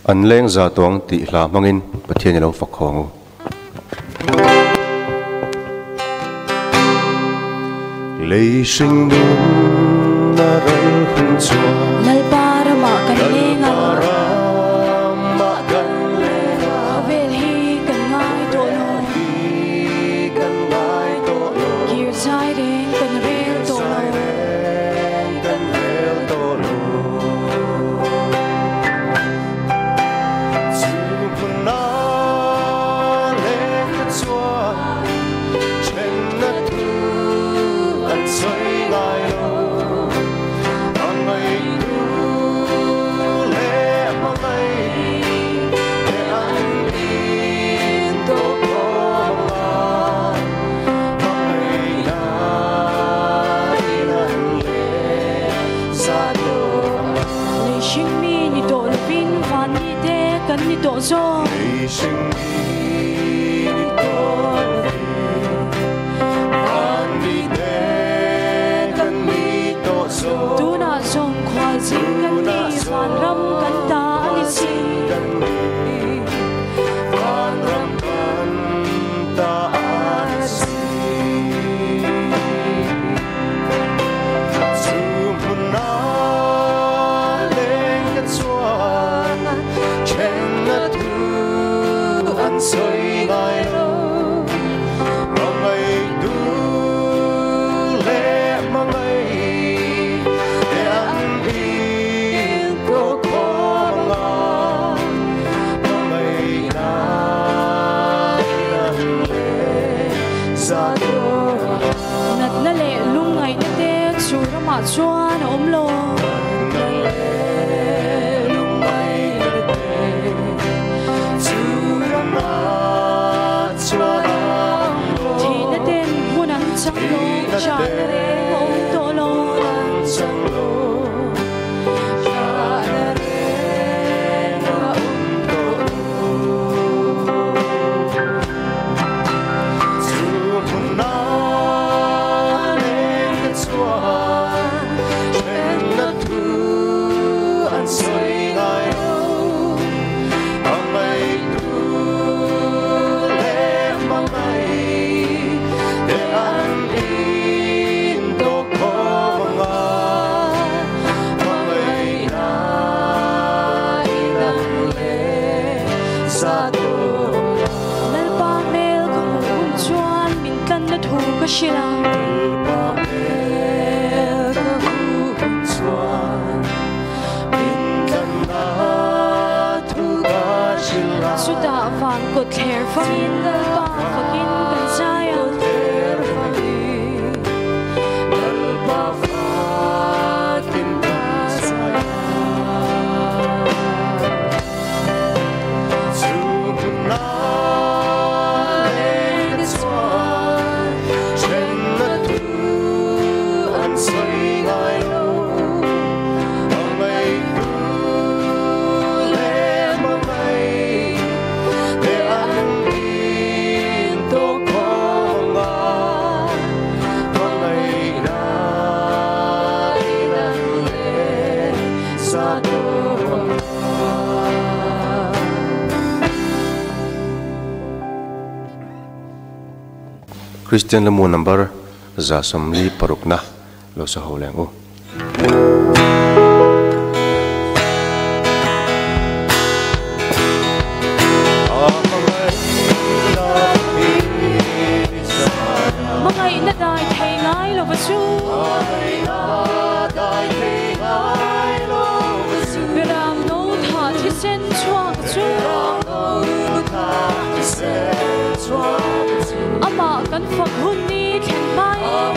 An leng za tawh ang tih hla hmangin Pathian i lo fak khawng u. Lei hring nun a ral hun chuan. Lalpa ramah kan leng a. Khawvel hi kan ngai tawh lo. Kir zai reng kan rel tawh lo. Lei hring mi ni tawh lovin van mi te kan ni tawh zawk. Tunah zawng khualzing kan ni, vanram kan ta a ni si. Natna leh lungngaihna te chu ramah chuan a awm lo. Thihna ten hmun an chang lo, chahna reng a awm tawh lo. Lalpa hmel ka hmuh hun chuan min tlanna thu ka hrilh a. Chutah van kawtthler fangin Lalpa fakin kan zai a. Kristian Lamu number 146 na lo sa ho leng u. Hmangaihna dai thei ngai lo va chu. Biram no tha thisen chhuak chu. Amah kan fak hun ni thlen hmain.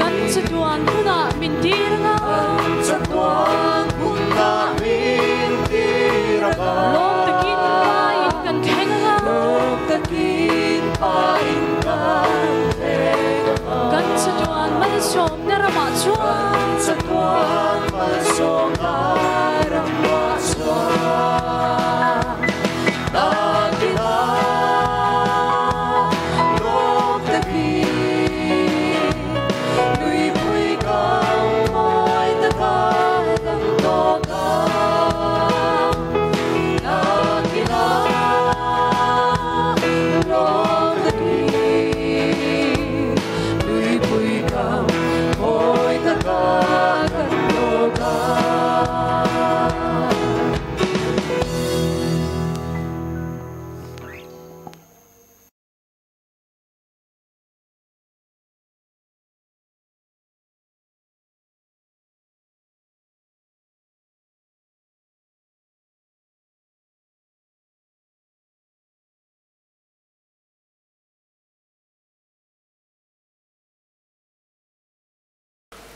Kan chatuan hunah min tir anga. Lawm takin pain kan thleng anga. Kan chatuan malsawmna ramah chuan.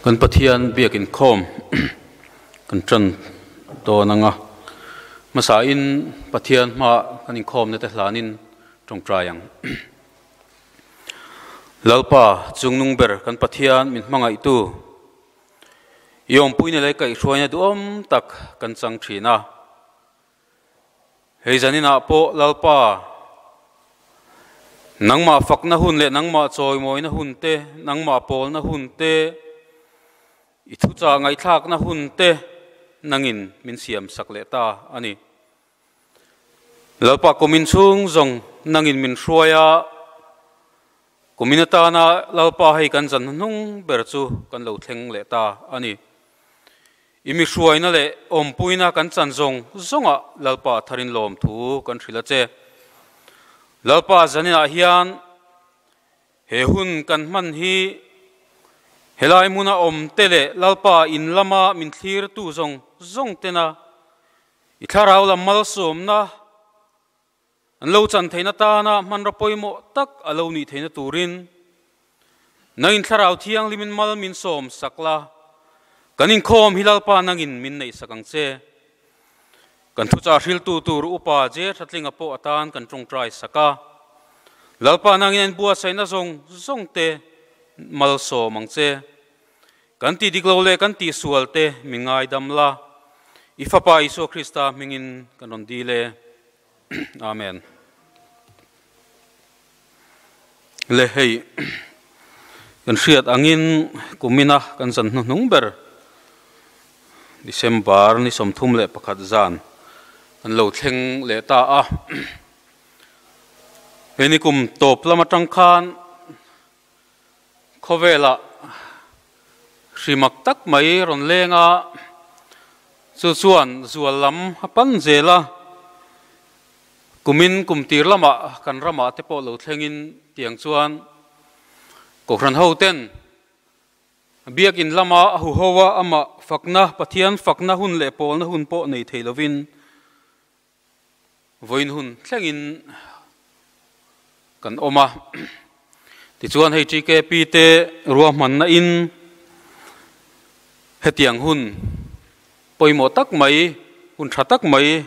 Kan Pathian biak inkhawm kan tan dawn anga hmasain Pathian hma kan inkhawmna te hlanin tawngtai ang. Lalpa chungnung ber kan Pathian min hmangaihtu i awmpuina leh kaihhruaina duhawm tak kan chang thin a. Hei zaninah pawh Lalpa nangmah fakna hun leh nangmah chawimawina hun te, nangmah pawlna hun te, i thuchah ngaihthlakna hun te nangin min siam sak leh ta a ni. Lalpa kumin chhung zawng nangin min hruai a, kumin atana Lalpa hei kan zan hnuhnung ber chu kan lo thleng leh ta a ni. I mi hruaina leh awmpuina kan chan zawng zawngah Lalpa tharin lawmthu kan hrilh a che. Lalpa zaninah hian he hun kan hman hi helai hmuna awmte leh Lalpa in lama min thlirtu zawng zawng tena i thlarau lam malsawmna An lo chan theihna tana hmanraw pawimawh tak a lo nih theihna turin nangin Thlarau Thianghlimin mal min sawm sak la, kan inkhawm hi Lalpa nangin min neih sak ang che. Kan thuchah hriltu tur Upa Je Thatlinga pawh atan kan tawngtai sak a, Lalpa nangin an buatsaihna zawng zawng te mal sawm ang che. Kan tih dik lo leh kan tih sual te min ngaidam la, i Fapa Isua Krista hmingin kan rawn dil e. Amen. Le hei kan hriat angin kumina kan zan hnuhnung ber December ni 31 zan kan lo thleng leh ta a. Hei ni kum tawp lam atang khan Khawvelah hrimak tak mai rawn leng a, chu chuan zual lam a pan zel a, kumin kum tir lamah kan ramah te pawh lo thlengin tiang chuan Kohhran ho ten Biakin lama a huho a, amah fakna, Pathian fakna hun leh pawlna hun pawh nei thei lovin Vawiin hun thlengin kan awm a, tichuan hei TKP te ruahmanna in hetiang hun pawimawh tak mai, hun tha tak mai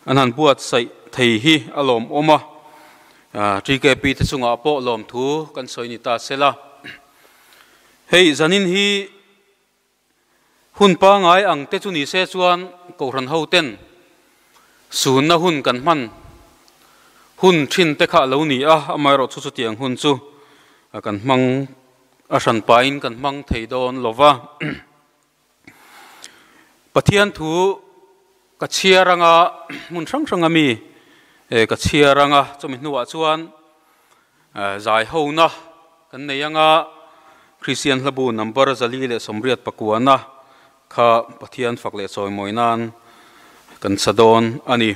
an han buatsaih thei hi a lawmawm a, TKP te chungah pawh lawmthu kan sawi ni ta sela. Hei zanin hi Hun pangai ang te chu ni se chuan Kohhran ho ten sunna hun kan hman hun thin te kha a lo ni a, amaherawh chu chutiang hun chu kan hmang a hran pahin kan hmang thei dawn lo va. Pathian thu ka chhiar anga hmun hrang hrang a mi ka chhiar anga chumi hnuah chuan Zai hona kan nei anga Kristian hlabu number 489 kha Pathian fak leh chawimawi nan kan sa dawn a ni.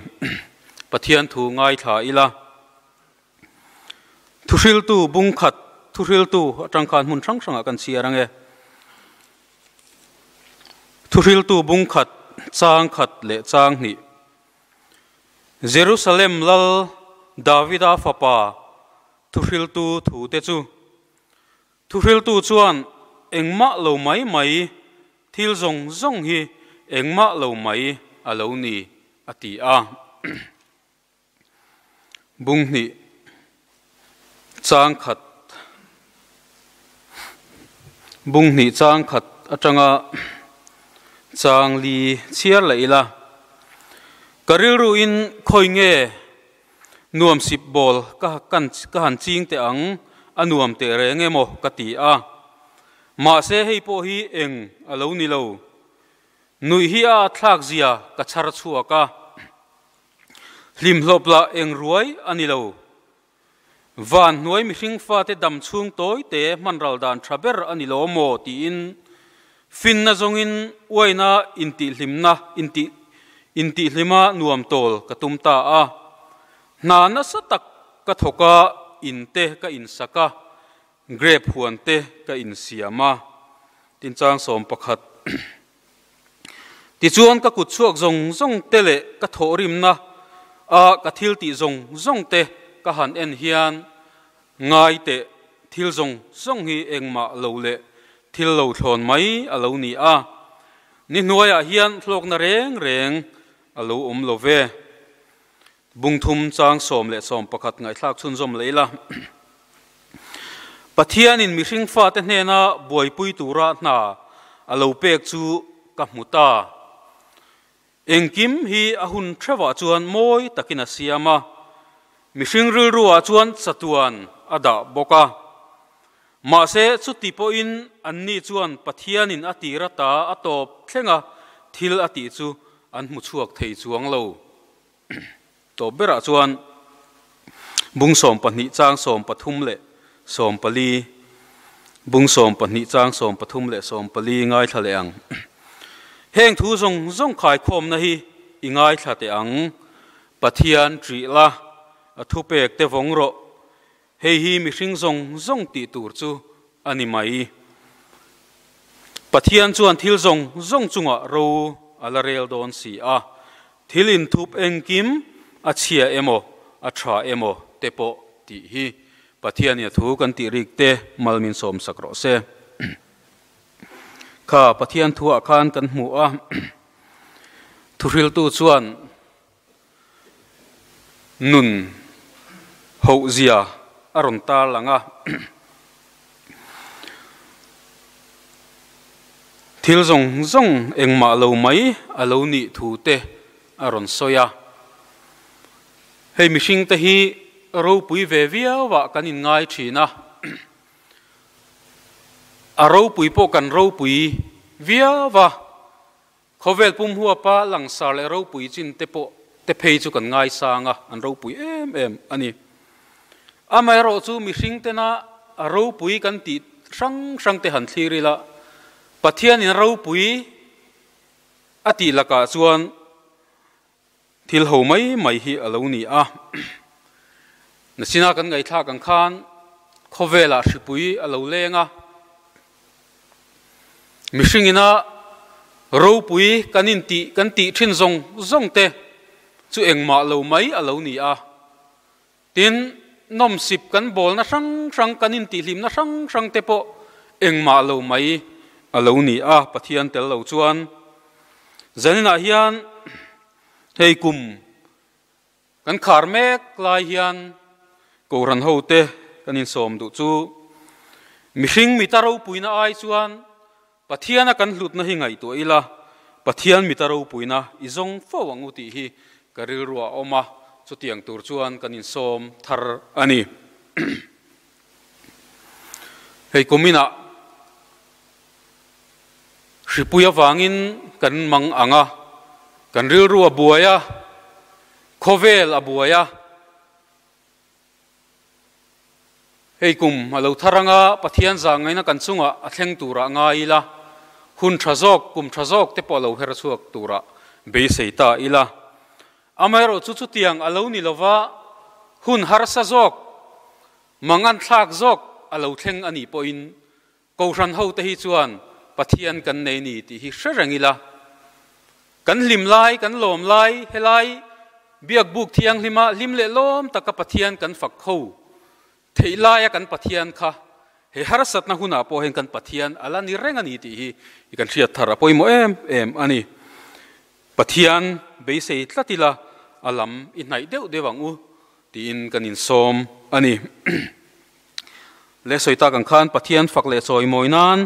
Pathian thu ngaithla ila. Thuhriltu bungkhat thuhriltu atang khan hmun hrang hrangah kan chhiar ange. Thuhriltu bungkhat chang khat leh chang hnih. Jerusalem lal Davida fapa. Thuhriltu thute chu. Thuhriltu chuan engmah lo mai mai, thil zawng zawng hi engmah lo mai a lo ni a ti a. Bung hnih chang khat Bung hnih chang khat atanga chang li chhiar leh ila, ka rilru in khawi nge nuam sip bawl ka ka han ching teh ang, a nuam teh reng emaw ka ti a. Mahse hei pawh hi eng a lo ni lo. Nuih hi a thlak zia ka chhar chhuak a. Hlimhlawp lah eng ruai a ni lo. Van hnuai mihring fate dam chhung tawi te hman ral dan tha ber a ni lo maw tiin finna zawngin uaina intihhlimna intih intihhlima nuam tawl ka tum ta a. Hna nasa tak ka thawk a, in te ka insak a, grape huan te ka insiam a. Tinchang 11. Tichuan ka kut chhuak zawng zawng te leh ka thawhrimna a ka thil tih zawng zawng te ka han en hian ngai teh thil zawng zawng hi engmah lo leh thil lo thlawn mai a lo ni a, ni hnuaiah hian hlawkna reng reng a lo awm lo ve. Bungthum chang 10 leh 11 ngaihthlak chhunzawm leh ila. Pathianin mihring fate hnena buaipui tura hna a lo pek chu ka hmu ta. Engkim hi a hun theuhah chuan mawi takin a siam a, mihring rilruah chuan chatuan a dah bawk a. Mahse chuti pawhin anni chuan Pathianin a tir ata a tawp thlenga thil a tih chu an hmu chhuak thei chuang lo. Tawp berah chuan bung 12 chang 13 leh 14 bung 12 chang 13 leh 14 ngaithla leh ang. Heng thu zawng zawng khaikhawmna hi i ngaithla teh ang. Pathian ṭih la, a thupek te vawng rawh. Hei hi mihring zawng zawng tih tur chu a ni mai. Pathian chuan thil zawng zawng chungah ro a la rel dawn si a, thil inthup engkim a chhia emaw a tha emaw te pawh tih hi Pathianin a thu kan tih rik te mal min sawm sak rawh se. Kha Pathian thuah khan kan hmu a, thuhriltu chuan Nun hohzia a rawn tar lang a. Thil zawng zawng engmah lo mai a lo nih thu te a rawn sawi a. Hei mihring te hi ropui ve viauah kan inngai thin a. A ropui pawh kan ropui viau a. Khawvel pum huapa langsar leh ropui chin te pawh te phei chu kan ngaisang a, an ropui em em a ni. Amaherawh chu mihring tena a ropui kan tih hrang hrang te han thlir ila, Pathianin ropui a tih lakah chuan thil ho mai mai hi a lo ni a. Nachina kan ngaihthlak ang khan khawvelah hripui a lo leng a, mihringina ropui kan intih kan tih thin zawng zawng te chu engmah lo mai a lo ni a. Tin, nawmsip kan bawlna hrang hrang, kan intihhlimna hrang hrang te pawh engmah lo mai a lo ni a, Pathian tel lo chuan. Zaninah hian hei kum kan khar mek lai hian Kohhran hote kan insawm duh chu mihring mita ropuina ai chuan Pathiana kan hlutna hi ngaihtuah ila, Pathian mita ropuina i zawng fo ang u tih hi ka rilru a awm a, chutiang tur chuan kan insawm thar a ni. Hei kuminah hripui avangin kan mang ang a, kan rilru a buai a, khawvel a buai a, Hei kum a lo thar anga Pathian zahngaihna kan chungah a thleng turah ngai ila, hun tha zawk, kum tha zawk te pawh a lo her chhuak turah beisei ta ila. Amaherawh chu chutiang a lo ni lova, hun harsa zawk, mangan thlak zawk a lo thleng a nih pawhin Kohhran hote hi chuan Pathian kan nei ni tih hi hre reng ila, kan hlim lai, kan lawm lai, helai Biakbuk thianghlima hlim leh lawm taka Pathian kan fak ho. Theih laia kan Pathian kha he harsatna hunah pawh hian kan Pathian a la ni reng a ni tih hi i kan hriat thar a pawimawh em em a ni. Pathian beisei tlat ila a lam i hnaih deuh deuh ang u tiin kan insawm a ni. Le sawi tak ang khan Pathian fak leh chawimawi nan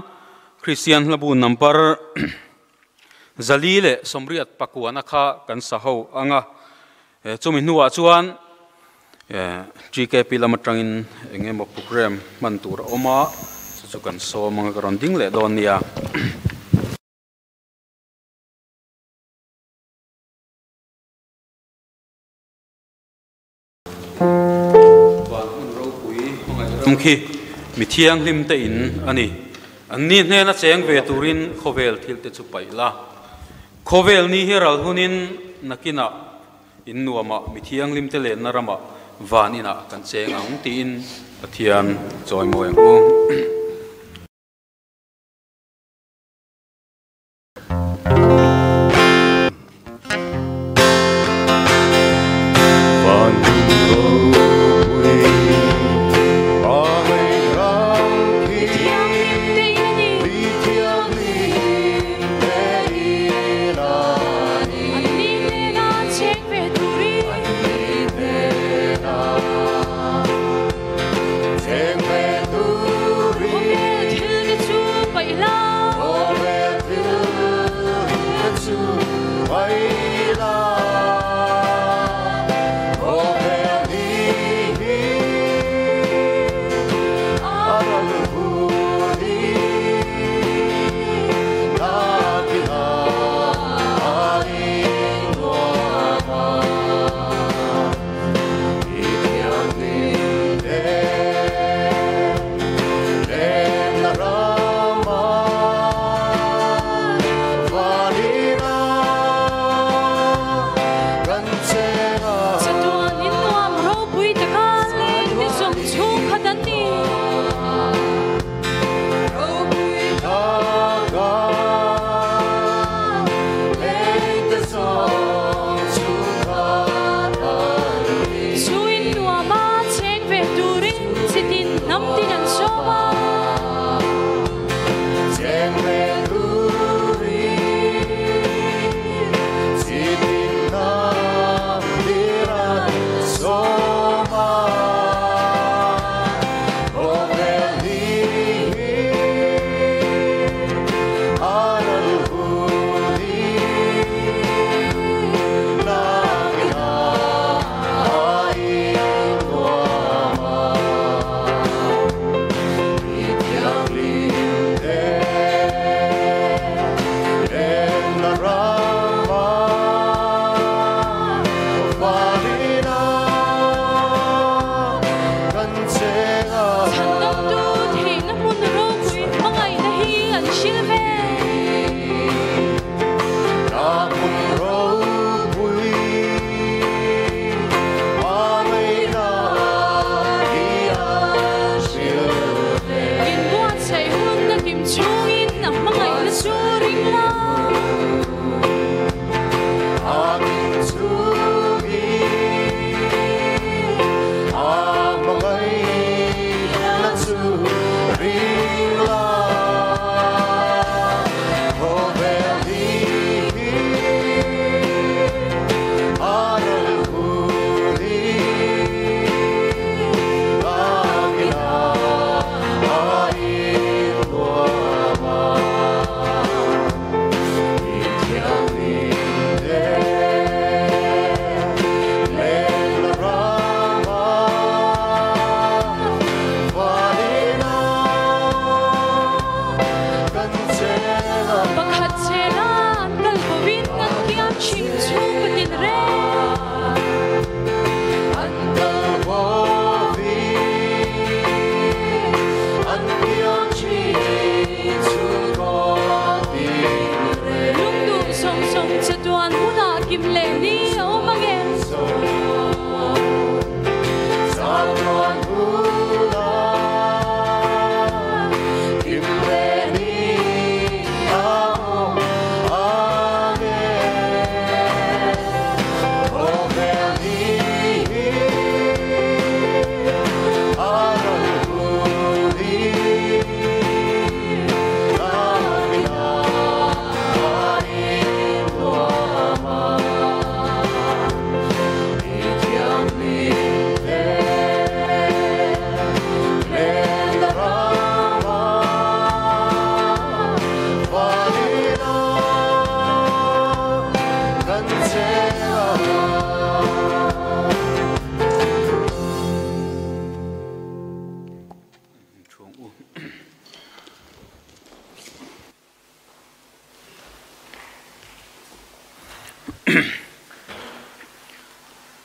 Kristian hlabu number 489 kha kan sa ho ang a. Chumi hnuah chuan GKP lam atangin eng emaw program hman tur a awm a, chu chu kan sawm ang a, ka rawn ding leh dawn nia. Van hmun ropui hmangaih ram khi mi thianghlim te in a ni. Anni hnena cheng ve turin khawvel thil te chu paih la. Khawvel ni hi ral hunin nakinah in nuamah mi thianghlim te lenna ramah van inah kan cheng ang tiin Pathian chawimawi ang u.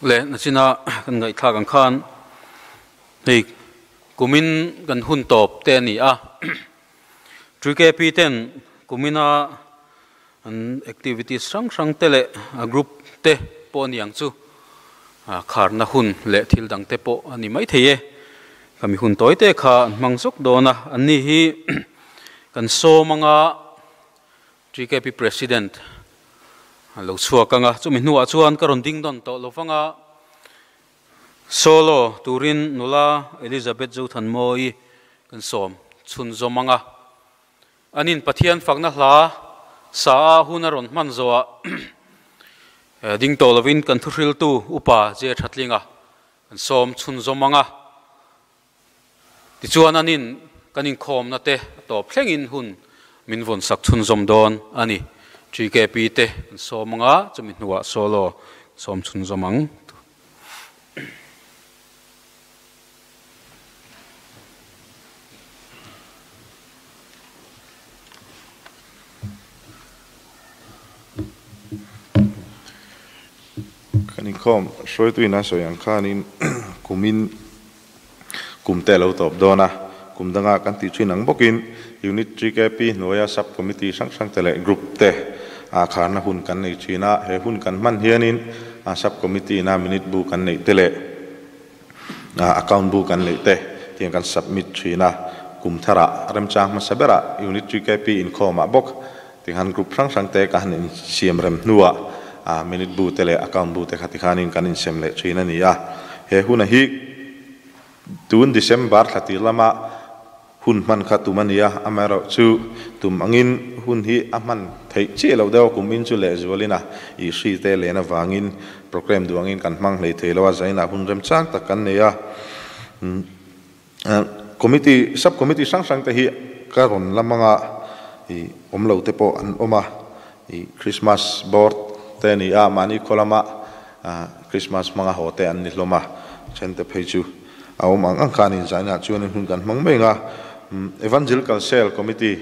Le nachina kan ngai thla kan khan hei kumin kan hun tawp te ani a 3KP ten kumina an activities hrang hrang te leh a group te pawh ani ang chu kharna hun leh thil dang te pawh ani mai thei e kami hun tawi te kha an hmang zawk dawn a anni hi kan sawm anga 3KP president lo chhuak anga chumi hnuah chuan ka rawn ding dawn tawh lo vanga solo turin nula Elizabeth Zothanmawii kan sawm chhun zawm anga anin Pathian fakna hla sa a hun a rawn hman zawhah ding tawh lovin kan thuhriltu upa je thatlinga kan sawm chhun zawm anga tichuan anin kan inkhawmna te a tawp thlengin hun min vawn sak chhun zawm dawn ani 3KP te kan sawm anga chumi hnuah solo sawm chhun zawm ang. Kan inkhawm hruaitu ina sawi ang khanin kumin kum te lo tawp dawn a kum danga kan tih thin ang bawkin unit 3KP hnuaia sub committee hrang hrang te leh group te a kharna hun kan nei thin a he hun kan hman hianin a sub committee na minute bu kan nei te leh account bu kan nei te tiang kan submit thin a kum thara remchang hmasa bera unit 3KP inkhawmah bawk tihan group hrang hrang te ka han in siam rem hnuah a minute bu te leh account bu te kha tikhanin kan insem leh thin ani a he huna hi tun December thlatir lama hun hman kha tum ani a amaherawh chu tum angin hun hi a hman theih chiah lo deuh kum in chu leh zualin a i hri te len awangin program duangin kan hmang hlei thei lo a zainah hun remchang tak kan nei a committee sub committee hrang hrang te hi ka rawn lamanga i awm lo te pawh an awm a i Christmas board te ani a mahni khawlama Christmas hmanga haw te an ni hlawm a then te phei chu a awm ang ang khanin zainah chuanin hun kan hmang mai nga Evangelical Cell Committee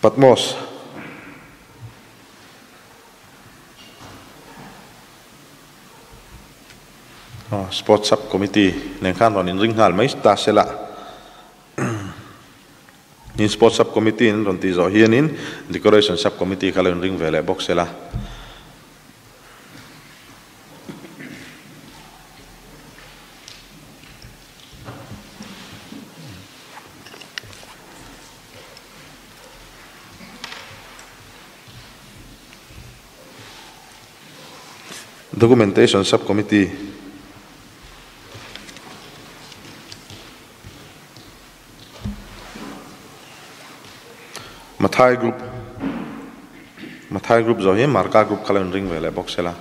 Patmos Sports Sub Committee nen khan rawn inring nghal mai ta sela in Sports Sub Committee in rawn tih zawh hianin Decoration Sub Committee kha lo inring ve leh bawk sela. Documentation Subcommittee Mathai Group Mathai Group zo hi Marka Group kha lo inring ve leh bawk sela.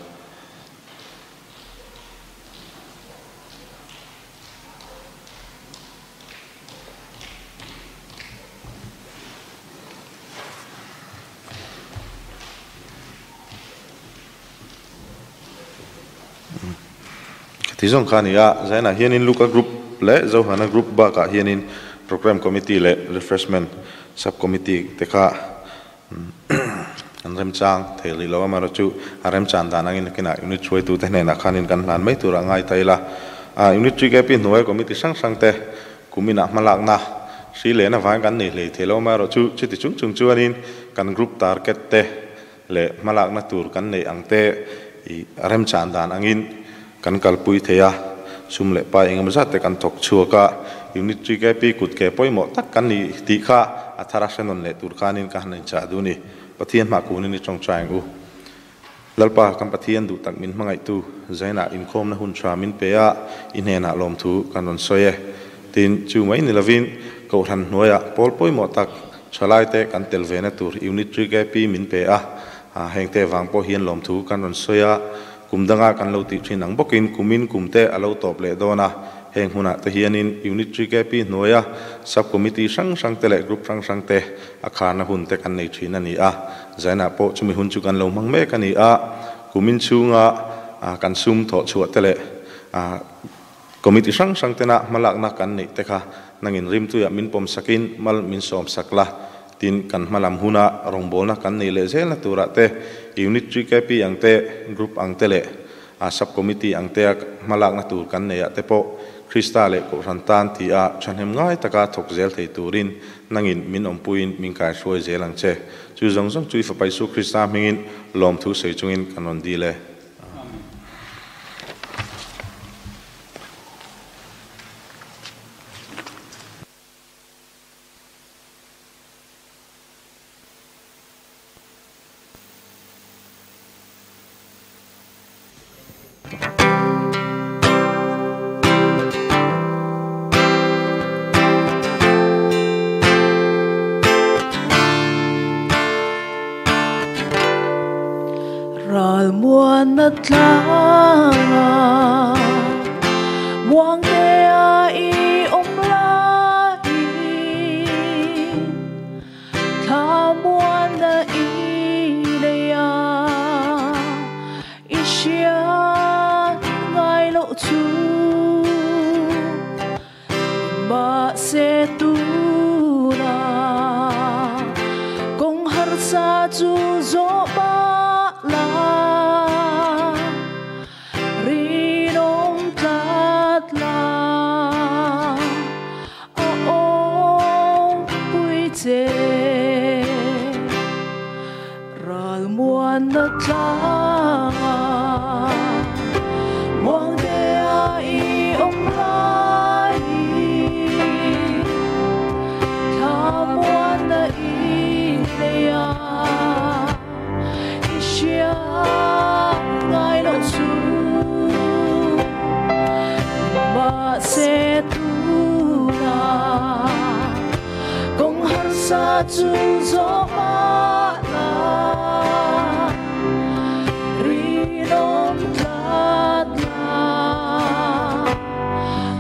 Ti zawng kha ani a zainah hianin Luka Group leh Zohana Group bakah hianin Program Committee leh Refreshment Sub Committee te kha an remchang thei rih lo amaherawh chu a remchan dan angin nakinah unit hruaitu te hnenah khanin kan hlan mai turah ngai ta ila a unit 3KP hnuai committee hrang hrang te kuminah hmalakna hri lehna vang kan nei hlei thei lo amaherawh chu chuti chung chung chuanin kan group target te leh hmalakna tur kan nei ang te i remchan dan angin kan kalpui thei a sum leh pa engemaw zat te kan thawk chhuak a unit 3KP kut ke pawimawh tak kan ni tih kha a thara hrenawn leh tur khanin ka han inchah duh ni Pathian hmah kunin i tawngtai ang u Lalpa kan Pathian duh tak min hmangaih tu zainah inkhawmna hun tha min pe a i hnenah lawm thu kan rawn sawi e tin chu mai ni lovin kohhran hnuaiah pawl pawimawh tak thalai te kan tel ve na tur unit 3KP min pe a heng te vang pawh hian lawm thu kan rawn sawi a kum danga kan lo tih thin ang bawkin kumin kum te a lo tawp leh dawn a Heng hmunah te hianin Unit GKP hnuaia Sub Committee hrang hrang te leh Group hrang hrang te a kharna hun te kan nei thin a ni a. Zainah pawh chumi hun chu kan lo hmang mek a ni a. Kumin chhunga kan sum thawh chhuah te leh Committee hrang hrang tena hmalakna kan neih te kha nangin rimtuiah min pawm sakin mal min sawm sak la. Tin, kan hmalam huna rawngbawlna kan nei leh zelna turah te Unit GKP ang te, Group ang te leh Sub Committee ang tea hmalakna tur kan neiah te pawh Krista leh Kohhran tan ti a thahnem ngai taka thawk zel thei turin nangin min awmpuiin min kaihruai zel ang che. Chu zawng zawng chu i Fapa Isu Krista hmingin lawmthu sawi chungin kan rawn dil e. Ralmuanna tlanga muangtea i awm laiin thlamuanna i nei a, i hriat ngai loh chu. Mahse tuna kawng harsa chu zawh mah la, rinawm tlat la, a awmpui che. Ralmuanna tlanga muangtea i awm laiin thlamuanna i nei a, i hriat ngai loh chu. Mahse tuna kawng harsa chu zawh mah la, rinawm tlat la,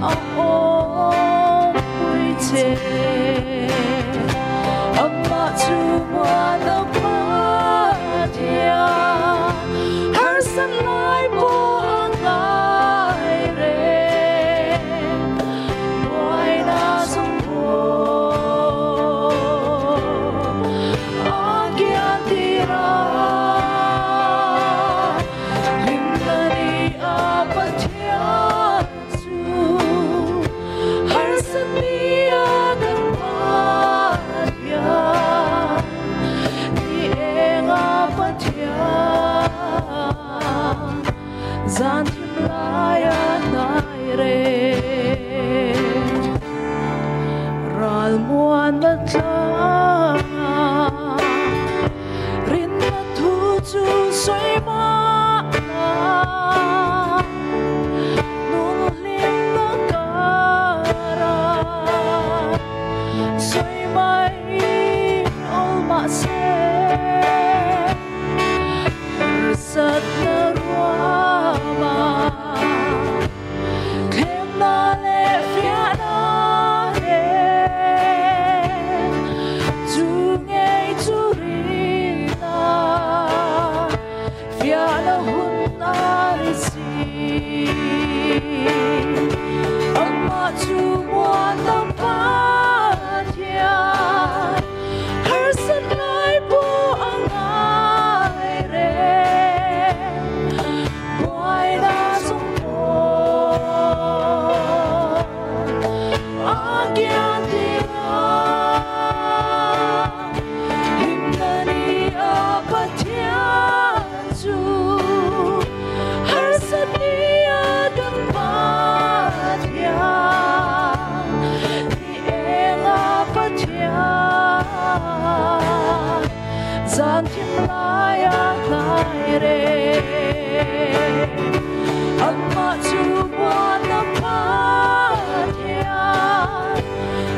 a awmpui che. Amah chu muana Pathian, harsan lai pawh a ngai reng, buaina zawng pawh a kian tir a. Hlimna ni a Pathian chu, harsan ni a kan Pathian, ni eng a Pathian, zan thim lai a hnai reng. Ralmuanna tlanga rinna thu chu sawi mah la, nun hlimna kara sawi mai awl mah se, harsatna ruama thlemna leh fiahna nen, chu ngei chu rinna fiahna hun a ni si. Amah chu muana Pathian, harsat lai pawh a ngai reng, buaina zawng pawh a kian tir a. Hlimna ni a Pathian chu, harsat ni a kan Pathian, ni eng a Pathian, zan thim lai a hnai reng. Amah chu muana Pathian,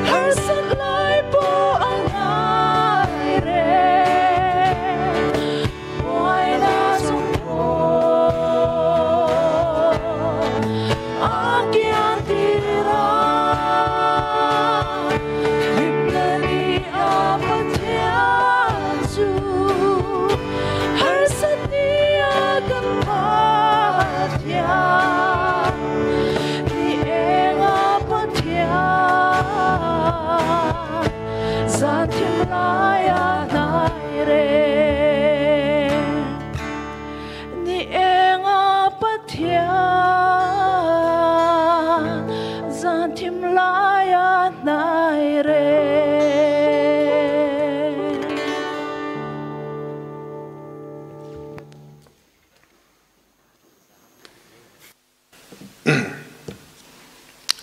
harsat lai pawh a ngai reng, buaina zawng pawh a kian tir laia hnai reng. Ni enga Pathian zan thim laia hnai reng.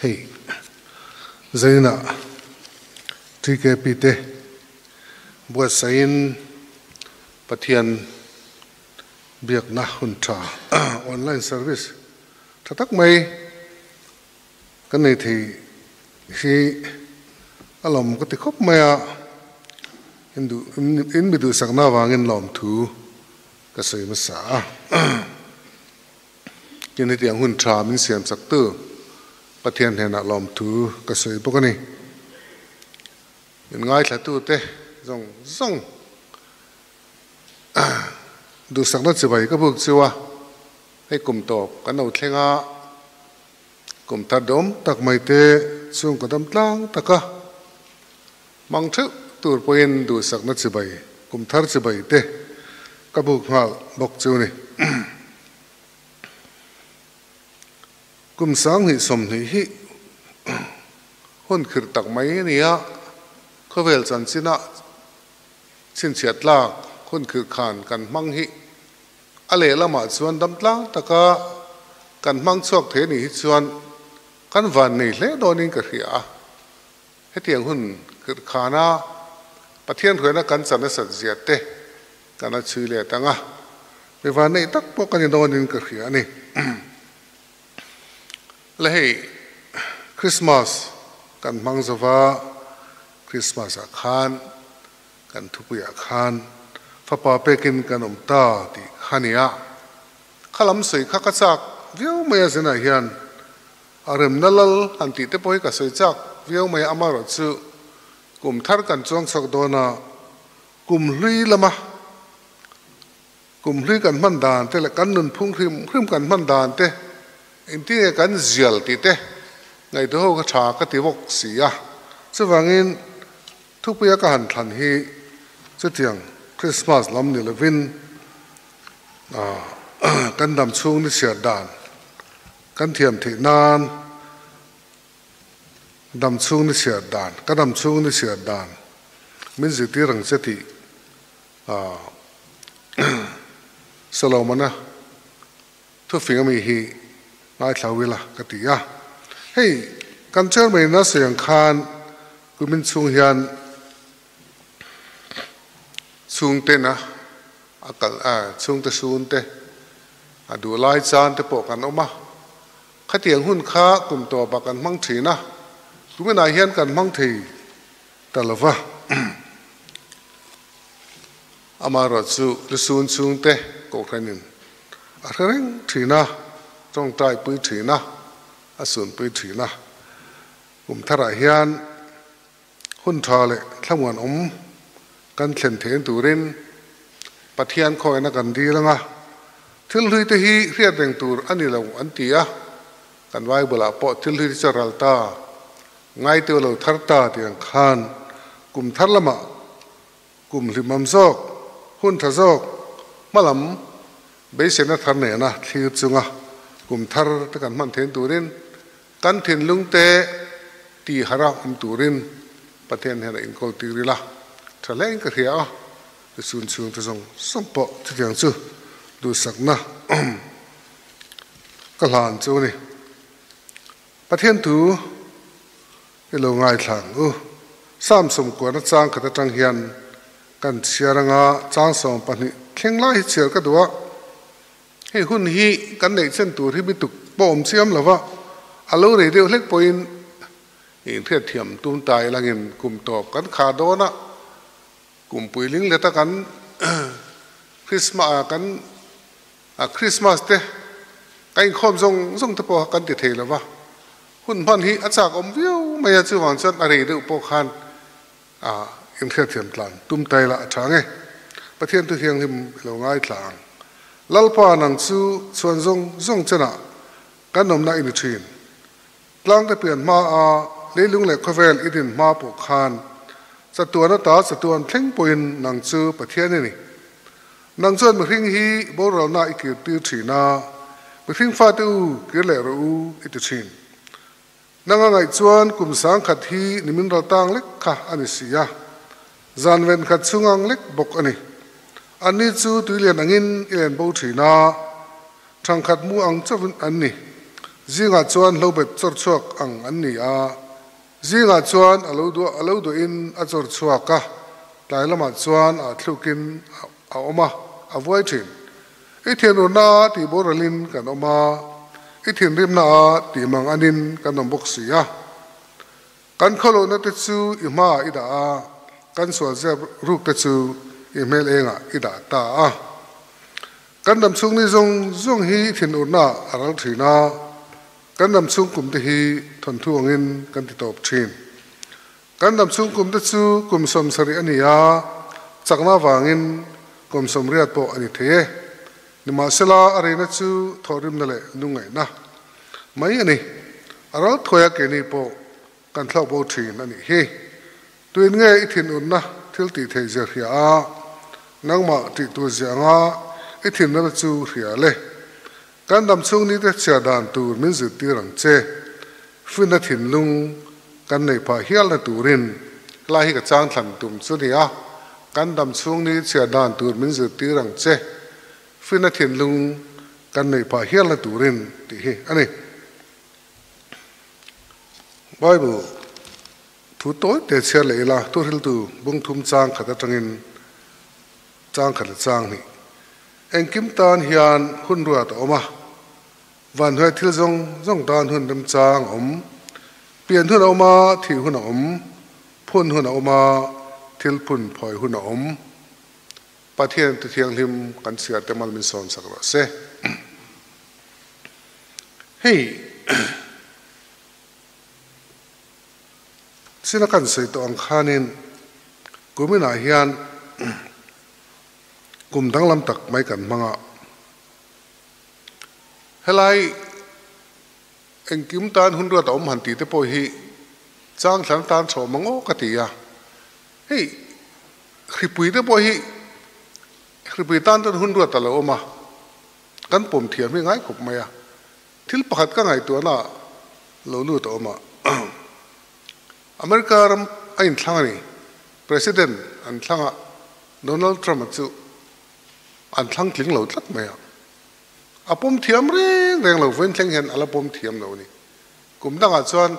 Hei zaina TKP te buatsaihin Pathian biakna hun tha online service tha tak mai kan nei thei hi a lawm ka ti khawp mai a, in duh in mi duhsakna avangin lawmthu ka sawi hmasa a. Tin, hetiang hun tha min siam chaktu Pathian hnenah lawmthu ka sawi bawk a ni. Min ngaithlatute zawng zawng duhsakna chibai ka buk chu a, hei kum tawp kan lo thleng a, kum thar dawm tak mai te chung ka dam tlang tak a, hmang theuh tur pawhin duhsakna chibai kum thar chibai te ka buk nghal bawk chu a ni. Kum 2020 hi hun khirh tak mai a ni a, khawvel chanchina chhinchhiat tlak hun khirh khan kan hmang hi a lehlamah chuan damtlang taka kan hmang chhuak thei a nih hi chuan kan van nei hle dawnin ka hria a. Hetiang hun khirh khana Pathian hruaina kan chan nasat zia te kan a chhui let ang a, mi van neih tak pawh kan ni dawnin ka hria a ni. Le hei Christmas kan hmang zova, Christmas ah khan kan thupuiah khan fapa pekin kan awm ta tih kha ni a, kha lam sawi kha ka chak viau mai a zinah hian a remna lal han tih te pawh hi ka sawi chak viau mai a, amaherawhchu kum thar kan chuang chhuak dawn a, Kum hlui lama kum hlui kan hman dan te leh kan nunphung hrim hrim kan hman dan te engtin nge kan zial tih te ngaihtuah ho kha tha ka ti bawk si a. Chuvangin thupuia ka han thlan hi chutiang Christmas lam ni lovin kan dam chhung ni chhiar dan kan thiam theih nan Dam chhung ni chhiar dan, Ka dam chhung ni chhiar dan min zirtir ang che tih Solomona thufing ami hi ngaithla ila ka ti a. Hei kan chairman a sawi ang khan kumin chhung hian chhungtena a kal chhungte sunte a duh lai chan te pawh kan awm a. Khatiang hun kha kum tawpah kan hmang thin a, tuminah hian kan hmang thei ta lo va. Amaherawhchu lusun chhungte kohhranin a hre reng thin a, tawngtai pui thin a, a sunpui thin a. Kum tharah hian hun tha leh thlamuan awm kan thlen thein turin Pathian khawina kan dil anga, thil hlui te hi hriat reng tur a ni lo an ti a, kan Bible ah pawh thil hlui te chu a ral ta, ngaiteu lo thar ta tih ang khan kum thar lamah kum hlimawm zawk, hun tha zawk, hmalam beiseina thar nena thlir chunga kum thar te kan hman thein turin Kan thinlung te ti harh a awm turin Pathian hian a inkawl tir ila tha hle in ka hria a, tichhun chhung te zawng zawng pawh chutiang chu duhsakna ka hlan chu a ni. Pathian thu i lo ngaithla ang u. Psalm sawmkuana chang khat atang hian kan chhiar anga chang 12 thleng lai hi chhiar ka duh a. Hei hun hi kan neih chen tur hi bituk pawh awm chiam lo va, a lo rei deuh hlek pawhin inhriatthiam tum ta ilangin kum tawp kan khar dawn a, kum puiling leta kan Christmas kan Christmas te kan inkhawm zawng zawng te pawh kan ti thei lo va, hun hman hi a chak awm viau mai a, chuvang chuan a rei deuh pawh khan inhriatthiam tlan tum ta ila a tha nge. Pathian thu thianghlim i lo ngaithla ang. Lalpa nang chu chhuan zawng zawng chenah kan awmna i ni thin. Tlangte pian hma a leilung leh khawvel i din hma pawh khan Chatuan ata chatuan thleng pawhin nang chu Pathian i ni. Nang chuan mihring hi boralna i kirtir thin a, mihring fate u kir leh rawh u i ti thin. Nang a ngaih chuan kum sangkhat hi nimin ral tang lek kha a ni si a, zan ven khat chhung ang lek bawk a ni. Anni chu tuilian angin i len bo thin a, thangkhat mu ang chauhin an ni. Zingah chuan hlobet chawr chhuak ang an ni a, zingah chuan a lo duah a lo duahin a chawr chhuak a, tlai lamah chuan a thlukin a awm a, a vuai thin. I thianurna a tih boralin kan awm a, i thinrimna a tih mang anin kan awm bawk si a. Kan khawlohna te chu i hmaah i dah a, kan sual zep ruk te chu i hmel engah i dah ta a. Kan dam chhung ni zawng zawng hi i thinurna a ral thin a, kan dam chhung kum te hi thawnthu angin kan ti tawp thin. Kan dam chhung kum te chu kum 70 a ni a, chakna avangin kum 80 pawh a ni thei e. Nimahsela a reina chu thawhrimna leh lungngaihna mai a ni. A ral thuaia keini pawh kan thlauh bo thin a nih hi. Tuin nge i thinurna thil tih theih zia hria a, nangmah tih tur zia anga i thinna chu hria le. Kan dam chhung ni te chhiar dan tur min zirtir ang che. Finna thinlung kan nei phah hialna turin helai hi ka chang thlan tum chu ni a, kan dam chhung ni chhiar dan tur min zirtir ang che. Finna thinlung kan nei phah hialna turin tih hi a ni. Bible thu tawi te chhiar leh ila thu hriltu bung thum chang khat atangin chang khat le chang hnih. Engkim tan hian hun ruat a awm a, van hnuai thil zawng zawng tan hun remchang a awm. Pian hun a awm a, thih hun a awm, phun hun a awm a, thil phun phawi hun a awm. Pathian ti thianghlim kan chhiar te mal min sawn sak rawh se. Hei sina kan sawi tawh ang khanin kuminah hian kum danglam tak mai kan hmang a. Helai engkim tan hun ruat a awm han tih te pawh hi chang thlan tan chhoh mang aw ka ti a. Hei hripui te pawh hi hripui tan tan hun ruat a lo awm a, kan pawm thiam hi ngai khawp mai a. Thil pakhat ka ngaihtuahna lo lut a awm a. America ram a inthlang a ni. President an thlang a, Donald Trump a chu an thlang tling lo tlat mai a. A pawm thiam reng reng lo, vawiin thleng hian a la pawm thiam lo a ni. Kum dangah chuan,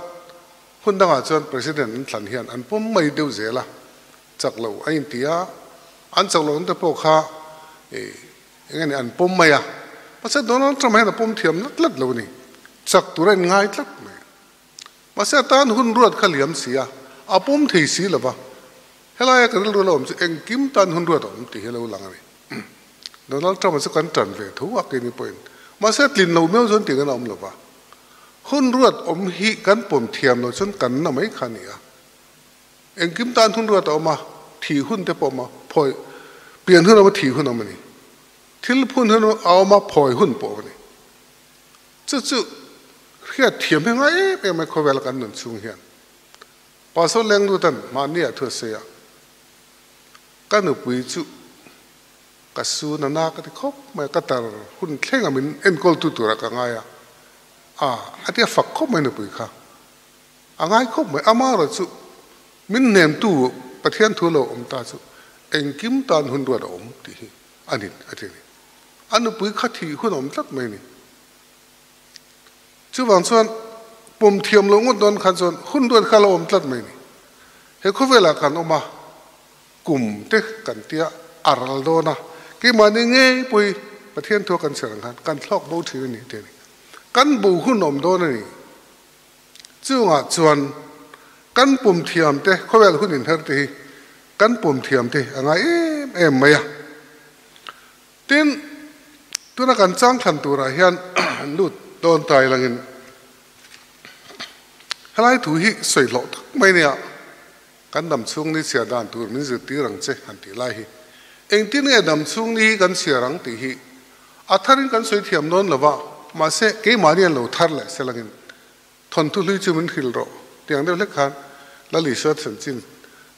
hun dangah chuan President an thlan hian an pawm mai deuh zel a, chak lo a inti a, an chak lo te pawh kha eng nge ni an pawm mai a. Mahse Donald Trump hian a pawm thiam tlat tlat lo a ni. Chak tur a inngai tlat mai. Mahse a tan hun ruat kha liam si a, a pawm thei si lo va. Helaia ka rilru la awm chu engkim tan hun ruat a awm tih hi a lo lang a ni. Donald Trump-a chu kan tan ve tho a keini pawhin. Mahse a tlin lo meuh chuan tingin a awm lo va. Hun ruat awm hi kan pawm thiam lo chuan kan na mai kha a ni a. Engkim tan hun ruat a awm a, thi hun te pawh a awm a, phawi pian hun a awm a, thi hun a awm a ni. Thil phun hun a awm a, phawi hun pawh a awm a ni. Chu chu hriat thiam hi ngai em em mai khawvela kan nun chhung hian. Pastor Lenglutan mahni ah thu a sawi a, ka nupui chu ka sun a na ka ti khawp mai a, ka tar hun thleng a min enkawl tu turah ka ngai a, a a ti a fak khawp mai nupui kha, a ngai khawp mai, amaherawh chu min hnemtu Pathian thu lo awm ta chu engkim tan hun ruat a awm tih hi a ni a ti a ni. A nupui kha thih hun a awm tlat mai a ni. Chuvang chuan pawm thiam loh ngawt dawn khan chuan hun ruat kha a lo awm tlat mai a ni. He khawvelah kan awm a, kum te kan tia a ral dawn a, keimahni ngei pawhi Pathian thua kan chhiar ang khan kan thlawk bo thin a ni tih a ni. Kan bo hun awm dawn a ni. Chungah chuan kan pawm thiam te, khawvel hun inher te hi kan pawm thiam te a ngai em em mai a. Tin, tuna kan chang thlan turah hian lut dawn tai langin helai thu hi sawi hlawh tak mai nia, kan dam chhung ni chhiar dan tur min zirtir ang che han tih lai hi. Engtin nge dam chhung ni hi kan chhiar ang tih hi a tharin kan sawi thiam dawn lo va, mahse keimahni an lo thar leh se langin thawnthu hlui chu min hrilh rawh tih ang deuh hlek khan Lal Isua chanchin.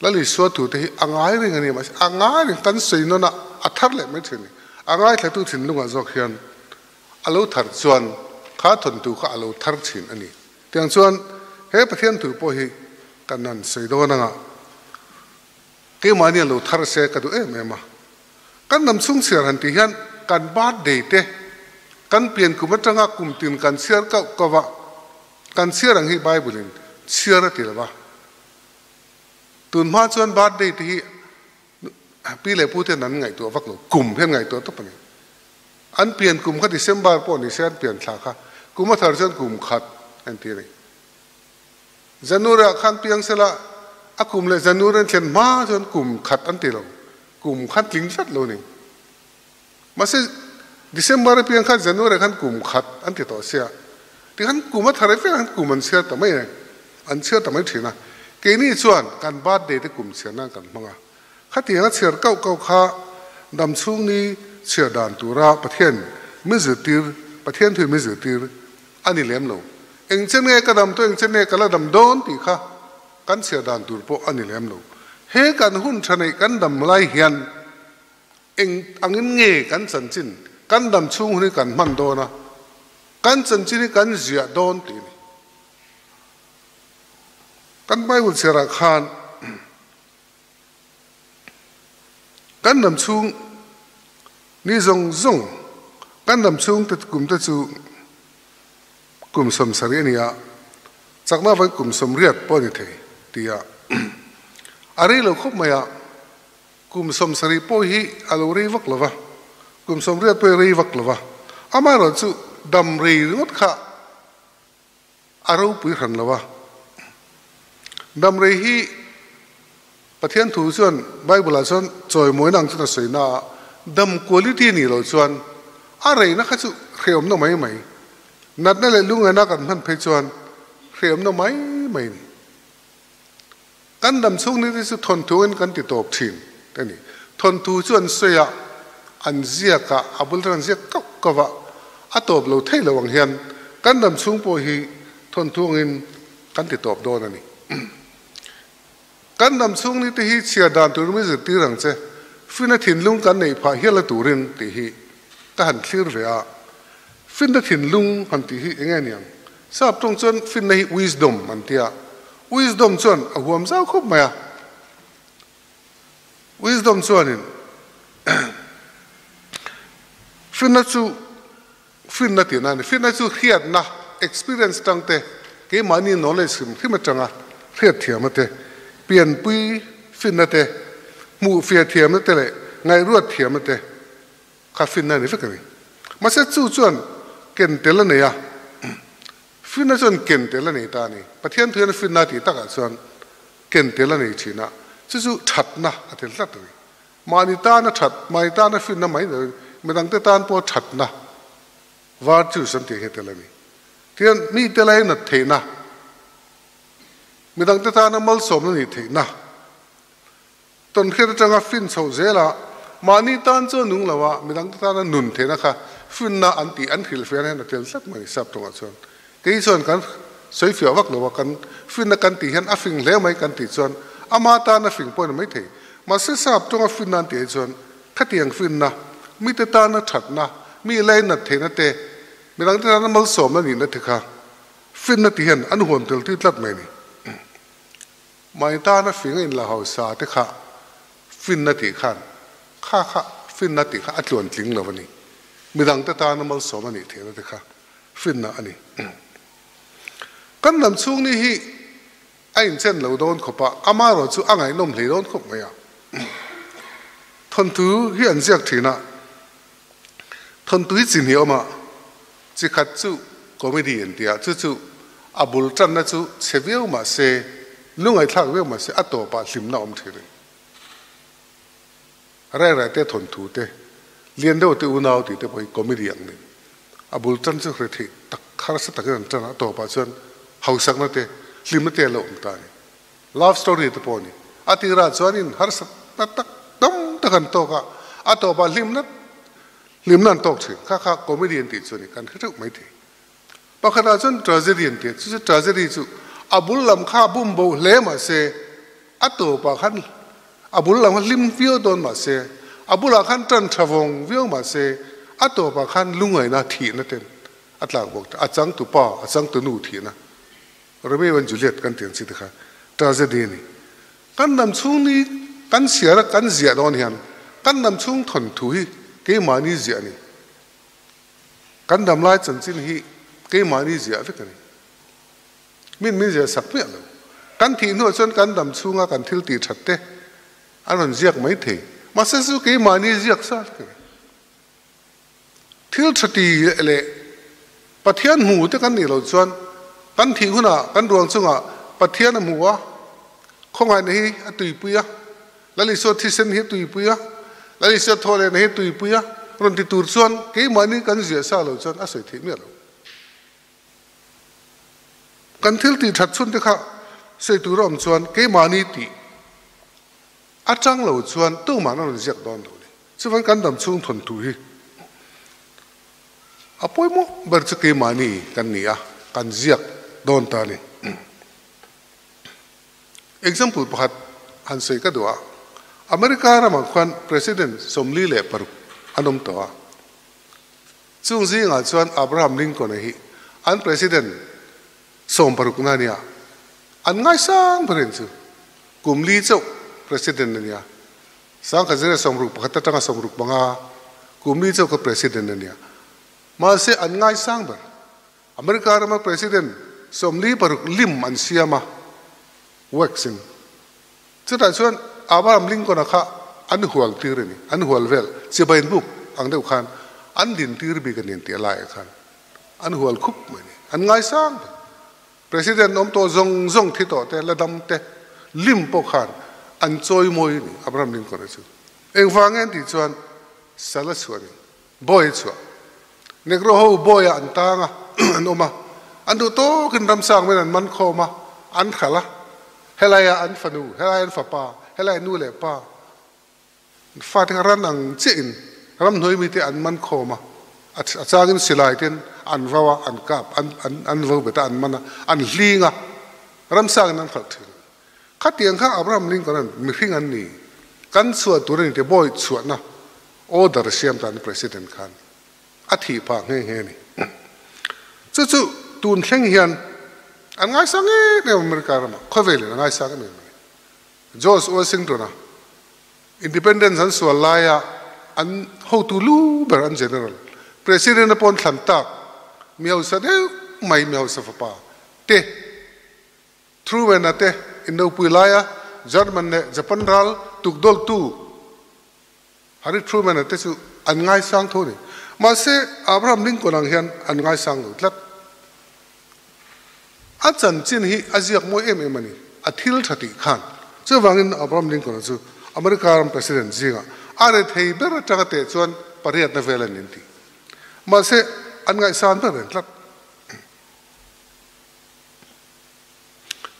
Lal Isua thu te hi a ngai reng a ni, mahse a ngai reng kan sawi nawn a, a thar leh mai thin a ni. A ngaithlatu thinlungah zawk hian a lo thar chuan kha thawnthu kha a lo thar thin a ni. Tiang chuan he Pathian thu pawh hi kan han sawi dawn anga keimahni a lo thar se ka duh em em a. Kan lam chhung chhiar han tih hian kan birthday te kan pian kum atanga kum tin kan chhiar kauh kauh a, kan chhiar ang hi Bible in chhiar a ti lo va. Tun hma chuan birthday te hi pi leh pu ten an ngaihtuah vak lo, kum hian ngaihtuah tawp a ni. An pian kum kha December pawh ni se an pian thla kha kum a thar chuan kum khat an ti a ni. January ah khan piang sela a kum leh January an thlen hma chuan kum khat an ti lo, kum khan tling tlat lo a ni. Mahse December a piang khan January ah khan kum khat an ti tawh sia, tikhan kum a thar vek ah khan kum an chhiar ta mai a ni, an chhiar ta mai thin a. Keini chuan kan birthday te kum chhiar nan kan hmang a, khatiang a chhiar kauh kauh kha dam chhung ni chhiar dan tura Pathian min zirtir, Pathian thuin min zirtir a ni lem lo. Eng chen nge ka dam tawh, eng chen nge ka la dam dawn tih kha kan chhiar dan tur pawh a ni lem lo. He kan hun tha neih kan dam lai hian Eng angin nge kan chanchin kan dam chhung hun hi kan hman dawn a, kan chanchin hi kan ziah dawn tih a ni. Kan Bible chhiarah khan kan dam chhung ni zawng zawng kan dam chhung te kum te chu kum 70 a ni a, chakna avangin kum 80 pawh a ni thei tih a a rei lo khawp mai a. Kum 70 pawh hi a lo rei vak lo va, kum 80 pawh hi rei vak lo va, amaherawhchu dam rei ringawt kha a ropui hran lo va. Dam rei hi Pathian thu chuan Bible-ah chuan chawimawina ang chuan a sawi na a, dam quality nih loh chuan a reina kha chu hrehawmna mai mai, natna leh lungngaihna kan hman phei chuan hrehawmna mai mai a ni. Kan dam chhung ni te chu thawnthu in kan ti tawp thin a ni. Thawnthu chu an sawi a, an ziak a, a bul tan an ziak kauh kauh a, a tawp lo thei lo ang hian kan dam chhung pawh hi thawnthu angin kan ti tawp dawn a ni. Kan dam chhung ni te hi chhiar dan tur mi zirtir ang che, finna thinlung kan neih phah hial a turin tih hi ka han thlir ve a. Finna thinlung han tih hi eng nge niang? Sap tawng chuan finna hi wisdom an ti a, wisdom chuan a huam zau khawp mai a. Wisdom chuanin finna chu finna tihna a ni. Finna chu hriatna, experience tang te, keimahni knowledge hrim hrim atanga hriat thiamna te, pianpui finna te, hmuh fiah thiamna te leh ngaihruat thiamna te, Kha finna a ni vek a ni. Mahse chu chuan ken tel a nei a, finna chuan ken tel a nei ta a ni. Pathian thu hian finna a tih takah chuan ken tel a nei thin a, chu chu thatna a tel tlat a ni. Mahni tana that, mahni tana finna mai ni lovin midangte tan pawh thatna, virtues an tih hi a tel a ni. Tihian mite lai nat theihna, midangte tana malsawmna nih theihna, Tawnhriat atanga fin chhoh zelah mahni tan chu a nung lo a, midangte tana nun theihna kha finna an tih an hrilhfiahna hian a tel tlat mai sap tawngah chuan. Kei chuan kan sawi fiah vak lo a, kan finna kan tih hian a fing hle mai kan tih chuan ama tana fing pawh a ni maithei. Mahse sap tawnga finna an tih hi chuan khatiang finna, mite tana thatna, mi lainat theihna te, midangte tana malsawmna nihna te kha finna tih hian an huam tel tui tlat mai a ni. Mahni tana fing a inla hausa te kha finna tih khan kha kha finna tih kha a tluan tling lo a ni. Midang te tana malsawm a nih theihna te kha finna a ni. Kan lam chhung ni hi a inchen lo dawn khawp a, amaherawh chu a ngaihnawm hlei dawn khawp mai a. Thawnthu hi an ziak thin a, thawnthu hi chi hnih a awm a, Chi khat chu comedy an ti a, chu chu a bul tanna chu chhe viau mah se, lungaihthlak viau mah se a tawpah hlimna awm thin a ni. Rairah te thawnthu te, lian deuh te unau tih te pawh hi comedy ang ni. A bul tan chu hre theih tak harsa takin an tan a, a tawpah chuan hausakna te, hlimna te a lo awm ta a ni. Love story te pawh a ni. A tirah chuanin harsatna tak tam tak an tawk a, a tawpah hlimna Hlimna an tawk thin. Kha kha comedy an tih chu a ni, kan hre theuh mai thei. Pakhatah chuan tragedy an ti a, chu chu tragedy chu a bul lam kha a bum bo hle mahse A tawpah khan a bul lam kha hlim viau dawn mah se, a bulah khan tan tha vawng viau mah se, a tawpah khan lungaihna thihna ten a tlak bawk ta. A changtu pa, a changtu nu thihna. Romeo and Juliet kan tih ang chi te kha tragedy a ni. Kan lam chhung ni kan chhiar a kan ziah dawn hian kan lam chhung thawnthu hi keimahni ziah a ni. Kan damlai chanchin hi keimahni ziah vek a ni. Min min ziah sak miah lo. Kan thih hnuah chuan kan dam chhunga kan thil tih that te an rawn ziak mai thei. Mahse chu keimahni ziak sa vek a ni. Thil tha ti leh Pathian hmu te kan nih loh chuan kan thih hunah kan ruang chungah Pathian a hmu a, khawngaihna hi a tuipui a, Lal Isua thisen hi a tuipui a, Lal Isua thawhlehna hi a tuipui a, rawn ti tur chuan keimahni kan ziah sa loh chuan a sawi theih miah lo. Kan thil tih that chhun te kha sawi tur a awm chuan keimahni tih atang lo chuan tumah an rawn ziak dawn lo ni. Chuvan kan dam chhung thawnthu hi a pawimawh ber chu keimahni kan ni a, kan ziak dawn ta a ni. Example pakhat han sawi ka duh a, America ramah khuan President 46 an awm tawh a, chung zingah chuan Abraham Lincoln-a hi an President 16 na a nia, an ngaisang ber in chu kum li chauh President a nia. 1961 atanga 65 kum li chauh kha President a nia. Mahse an ngaisang ber. America rama President 46 lim an siam a, wax in. Chutah chuan Abraham Lincoln-a kha an hual tir a ni, an hual vel, chibai buk ang deuh khan an din tir bik a ni an tih a laiah khan an hual khup mai a ni. An ngaisang ber. President awm tawh zawng zawng thi tawh te, la dam te, lim pawh khan an chawi mawi a ni, Abraham Lincoln-a chu. Engvang nge an tih chuan sal a chhuah a ni, bawi a chhuah. Negro ho bawiah an tang a, an awm a, an duh tawkin ramsang men an man khawm a, an hralh a, helaiah an fanu, helaiah an fapa, helaiah nu leh pa, Fate kha ran ang chiahin ramhnuai mite an man khawm a, a changin silai ten an vau a, an kap, an vo bet a, an man a, an hling a, ramsangin an hralh thin. Khatiang kha Abraham Lincoln-a'n mihring an ni, kan chhuah tur a ni tih bawi chhuahna order siam tan President khan a thih phah nghe nghe a ni. Chu chu tun thleng hian an ngaisang em em America ramah, khawvelin a ngaisang em em a ni. George Washington-a Independence an sual laia an hotu lu ber an General, President a pawn thlan tak mi hausa deuh mai mi hausa fapa te Truman-a te indopui laia German leh Japan ral tukdawltu Harry Truman-a te chu an ngaisang tho a ni. Mahse, Abraham Lincoln ang hian an ngaisang lo tlat. A chanchin hi a ziak mawi em em a ni, a thil tha tih khan. Chuvangin Abraham Lincoln-a chu America ram President zingah a rethei ber atanga teh chuan pariatna vel a ni an ti. Mahse, an ngaihsan ber reng tlat.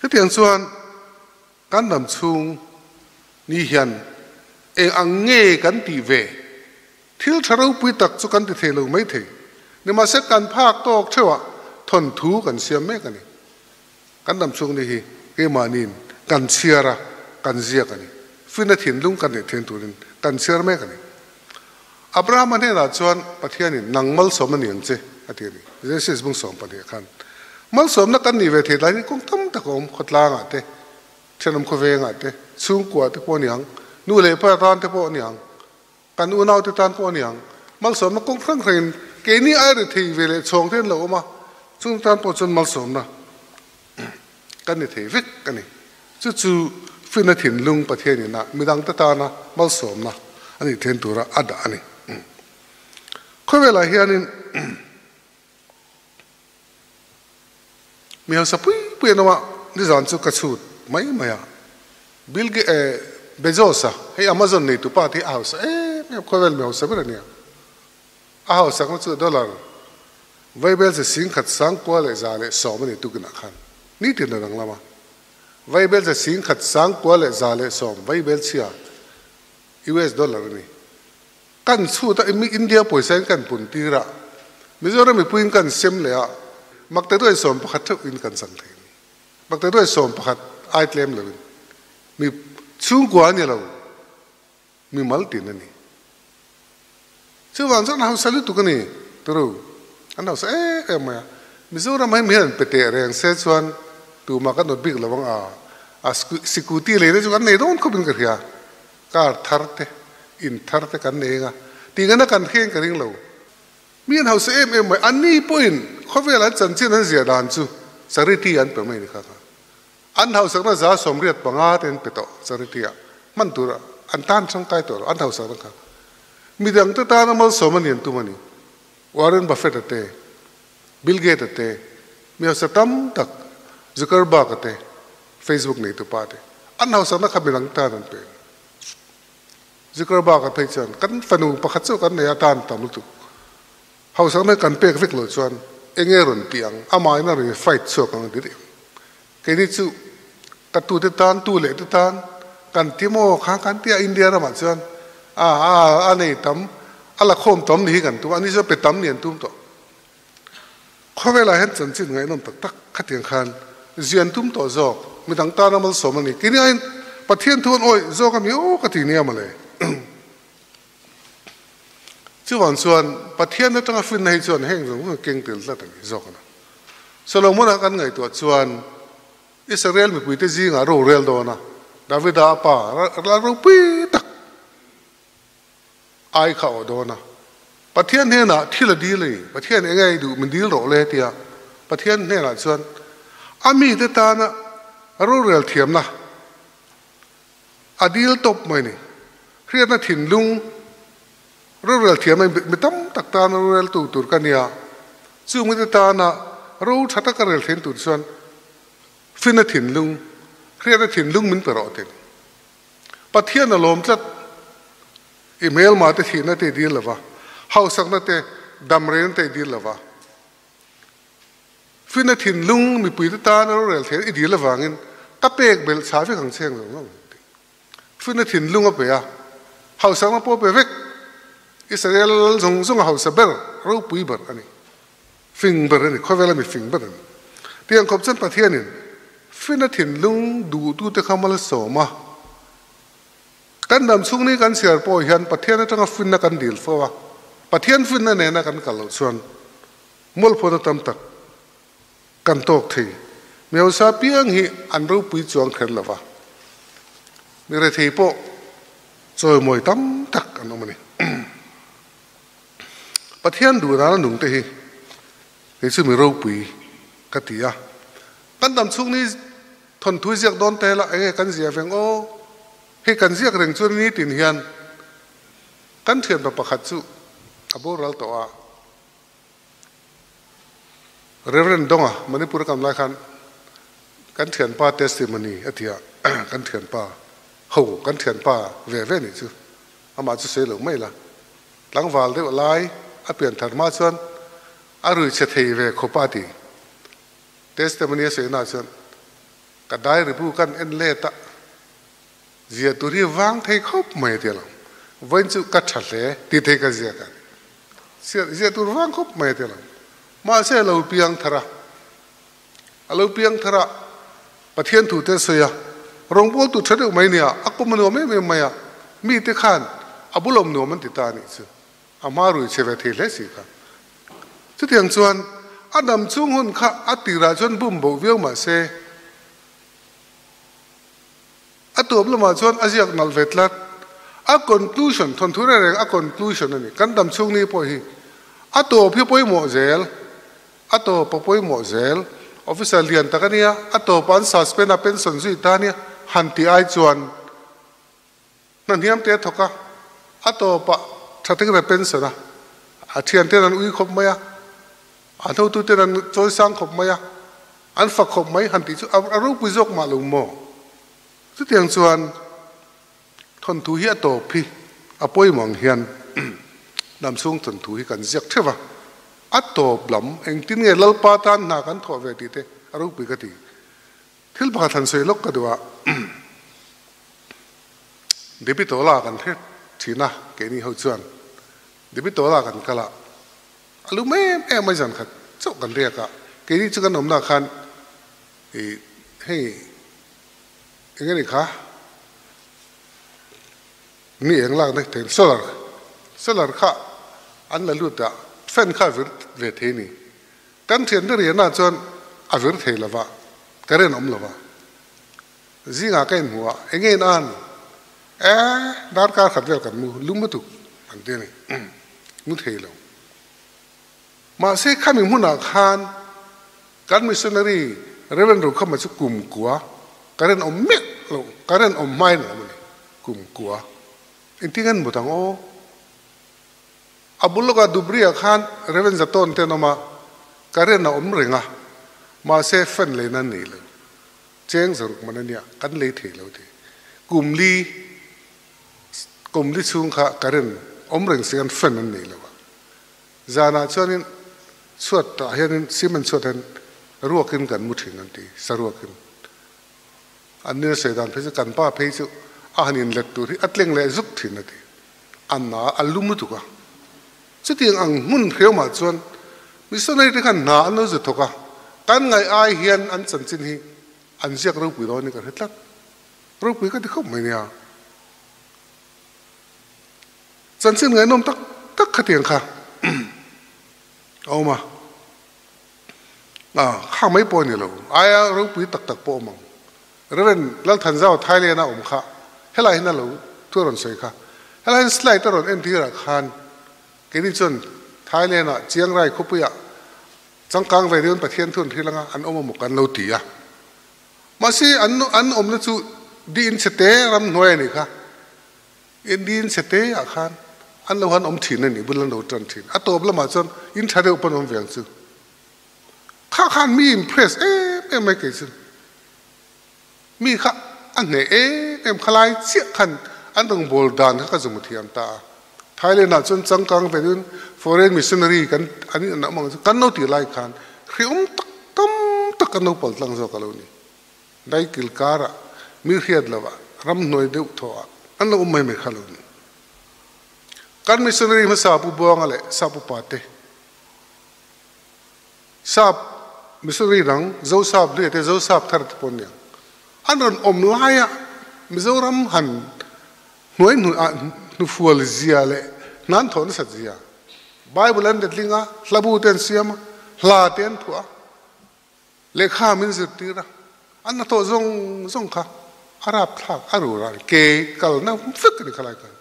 Hetiang chuan kan ram chhung ni hian eng ang nge kan tih ve? Thil tha ropui tak chu kan ti thei lo mai thei. Nimahse kan phak tawk theuhah thawnthu kan siam mek a ni. Kan ram chhung ni hi keimahniin kan chhiar a, kan ziak a ni. Fina thinlung kan neih then turin kan chhiar mek a ni. Abrahama hnenah chuan Pathianin nang malsawm a ni ang che a ti a ni. Genesis bung 12 khan malsawmna kan nih ve thei lai hi kawng tam tak a awm, khawtlangah te, thenawm khawvengah te, chhungkua te pawh a ni ang, nu leh pa tan te pawh a ni ang, kan unau te tan pawh a ni ang. Malsawmna kawng hrang hrangin keini ai ri thei ve leh chhawng te an lo awm a, chung tan pawh chuan malsawmna kan ni thei vek a ni. Chu chu finna thinlung Pathian ina midang te tana malsawmna a nih then tura a dah a ni. Khawvelah hianin mi hausa pui pui an awm a, nizan chu ka chhut mai mai a. Bill Bezos-a, hei Amazon neitu pa te hi a hausa em em, khawvel mi hausa ber a nia. A hausakna chu dollar vaibel che 10,110 a ni tukinah khan nitin a danglam a. Vaibel che 10,110 vaibel chhia US dollar a ni. Kan chhut a, India pawisa in kan pun tir a, Mizoram mipuiin kan sem leh a, makte duai 11 theuhin kan chang thei a ni. Makte duai 11 ai tlem loin. Mi chhungkua a ni lo, mi mal tin a ni. Chuvang chuan hausa lutuk a ni turu, an hausa em em mai a. Mizoram hi mi hian pe teh reng se chuan tumah kan awt bik lo ang a, a sikuti lei te chu kan nei dawn khawp in ka hria. Car thar te, in thar te kan nei anga, tingana kan hriain ka ring lo. Mi an hausa em em mai, anni pawhin khawvel an chanchin an ziah dan chu charity an pe mai ni kha kha. An hausakna 85 te an pe tawh charity ah hman tur an tan tangkai tawh lo, an hausakna kha midang te tana malsawm a ni an tum a ni. Warren Buffett a te, Bill Gates a te, mi hausa tam tak Zuckerberg a te, Facebook neitu pa te, an hausakna kha midang tan an pe a ni. Zuckerberg a phei chuan kan fanu pakhat chu kan nei a tan tam lutuk. Hausakna kan pek vek loh chuan eng nge rawn tih ang, amahin a rawn fight chhuak ang a ti rih. Keini chu ka tute tan, tu leh te tan kan ti maw kha kan ti a, India ramah chuan a a a nei tam, a la khawm tam ni hi kan tum a, ani chu a pe tam ni an tum tawh. Khawvelah hian chanchin ngaihnawm tak tak khatiang khan zian tum tawh zawk, midang tana malsawm a ni. Keini aiin Pathian thu an awih zawk a mi aw ka ti nia mawle. Chuvang chuan Pathian atanga finna hi chuan heng zawng zawng keng tel tlat a ni zawk a ni. Solomon-a kan ngaihtuah chuan Israel mipuite zingah rorel dawn a, Davida a pa ral ropui tak ai kha a awh dawn a. Pathian hnenah thil a dil a ni, Pathian eng nge i duh min dil rawh le tia Pathian hnenah chuan a mite tana rorel thiamna A dil tawp mai ni. Hriatna thinlung rorel thiam a mi tam tak tana roreltu tur ka nia. Chung mite tana ro tha taka rel thin tur chuan finna thinlung, hriatna thinlung min pe rawh tin. Pathian a lawm tlat. I hmelma te thihna te i dil lova, hausakna te, damreina te i dil lova. Finna thinlung mipuite tana rorel theih i dil avangin ka pek belh chhah vek ang cheng zawng zawng tih. Finna thinlung a pe a, hausakna pawh a pe vek. Israel lal zawng zawng a hausa ber, ropui ber a ni. Fing ber a ni, khawvela mi fing ber a ni. Tiang khawp chuan Pathianin finna thinlung duhtute kha malsawm a. Kan dam chhung ni kan chhiar pawh hian Pathian atanga finna kan dil fo a, Pathian finna nena kan kal loh chuan Mualphuana tam tak kan tawk thei. Mi hausa piang hi an ropui chuang kher lo va, mi rethei pawh chawimawi tam tak an awm a ni. Pathian duh dana nung te hi kei chu mi ropui ka ti a. Kan dam chhung ni thawnthu ziak dawn te lah enge kan zia veng aw, hei kan ziak reng chuan nitin hian kan thianpa pakhat chu a boral tawh a. Reverend Donga, Manipur a kam lai khan kan thianpa testimony a ti a, kan thianpa ho, kan thianpa ve ve nih chu, amah chu sawi lo mai la, tlangval deuh lai a pian thar hma chuan a rui chhe thei ve khawp a ti. Testimony a sawi naah chuan ka diary bu kan en let a, Zia tur hi vang thei khawp mai a ti lo. Vawiin chu ka tha hle ti thei ka ziak a ni. Zia tur vang khawp mai a ti lo. Mahse a lo piang thar a, a lo piang thar a, Pathian thu te a sawi a, rawngbawltu tha deuh mai nia, a kawm a nuam em em mai a, mite khan a bulawm nuam an ti ta a nih chu. A hma rui chhe ve thei hle si kha. Chutiang chuan a dam chhung hun kha a tirah chuan bum boh viau mahse, A tuap lamah chuan a ziak nalh ve tlat. A conclusion, thawnthu reng reng a conclusion a ni. Kan dam chhung ni pawh hi a tawp hi pawimawh zel, a tawp a pawimawh zel. Officer lian tak a nia, a tawpah an suspend a, pension zui ta a nia, han tih ai chuan hna hniam te a thawk a, a tawpah tha takin a pension a, a thianten an ui khawp mai a, a hnotuten an chawi sang khawp mai a. An fak khawp mai han tih chu a ropui zawk mah lo maw? Chutiang chuan thawnthu hi a tawp hi a pawimawh ang hian damchhung thawnthu hi kan ziak theuh va, a tawp lam engtin nge Lalpa tan hna kan thawh ve tih te a ropui ka ti. Thil pakhat han sawi lawk ka duh a, Debitola kan hre thin a, keini ho chuan Debitola kan kal a, A lum em em mai zan khat chauh kan riak a, keini chu kan awmna khan ih hei eng nge ni kha Ni eng lak na thei solar solar kha an la lut a fan kha vir ve thei ni. Kan thian te rian ah chuan a vir thei lova current awm lova zingah ka inhmu a enge in an e darkar khat vel kan mu lum lutuk an ti a ni mu thei lo. Mahse khami hmunah khan kan missionary Rev. Rokhama chu kum kua current awm miah lo current awm hmain a awm a ni kum kua engtin an mut ang aw. A bul lawkah Dubri-ah khan Rev. Zatawn te an awm a, current a awm reng a, mahse fan lei nan nei lo. Cheng zaruk man a nia, kan lei thei lo ti. Kum li, kum li chhung kha current awm reng si khan fan an nei lo a. Zanah chuanin chhuat ah hianin cement chhuat hian ruakin kan mu thin an ti, saruakin. An nil sawi dan phei chu kan pa phei chu a han inlet tur hi a tleng leh zuk thin a ti. A na a lum lutuk a. Chutiang ang hmun hreawmah chuan missionary te khan hna an lo zu thawk a, kan ngaih ai hian an chanchin hi an ziak ropui dawn in ka hre tlat. Ropui ka ti khawp mai nia. Chanchin ngaihnawm tak tak khatiang kha a awm a. A, khang mai pawh a ni lo. Aia ropui tak tak pawh a awm ang. Rev. Lalthanzau Thailand a awm kha helai hian a lo thu a rawn sawi kha. Helai hian slide a rawn entir ah khan keini chuan Thailand ah Chiang Rai khawpui ah changkang ve deuhin Pathian thu an hrilh anga an awm emaw kan lo ti a. Mahse an an awmna chu di in chhete ram hnuai a nih kha. In di in chhete ah khan an lo han awm thin a nih bul an lo tan thin. A tawp lamah chuan in tha deuh pawn awm ve ang chu. Kha khan mi impress em em mai kei chu. Mi kha a hneh em em khalai chiah khan an rawngbâwl dan kha ka zum thiam ta a. Thailand ah chuan changkang ve deuhin foreign missionary kan an in awm ang chu kan lo tih lai khan hriawm tak tam tak kan lo pal tlang zawk a lo ni. Daikil karah mi hriat lovah ramhnuai deuh thawhah an lo awm mai mai kha a lo ni. Kan missionary hmasa Pu Buanga leh Sap upa te Sap missionary dang Zosap hlui te Zosap thar te pawh an ni ang. An rawn awm laia Mizoram han hnuai hnu ah hnufual zia leh hnan thawh nasat zia Bible an letling a, hlabu te an siam a, hla te an phuah a, lehkha min zirtir a, an hnathawh zawng zawng kha a rapthlak a rural ke kalna vek a ni khalai khan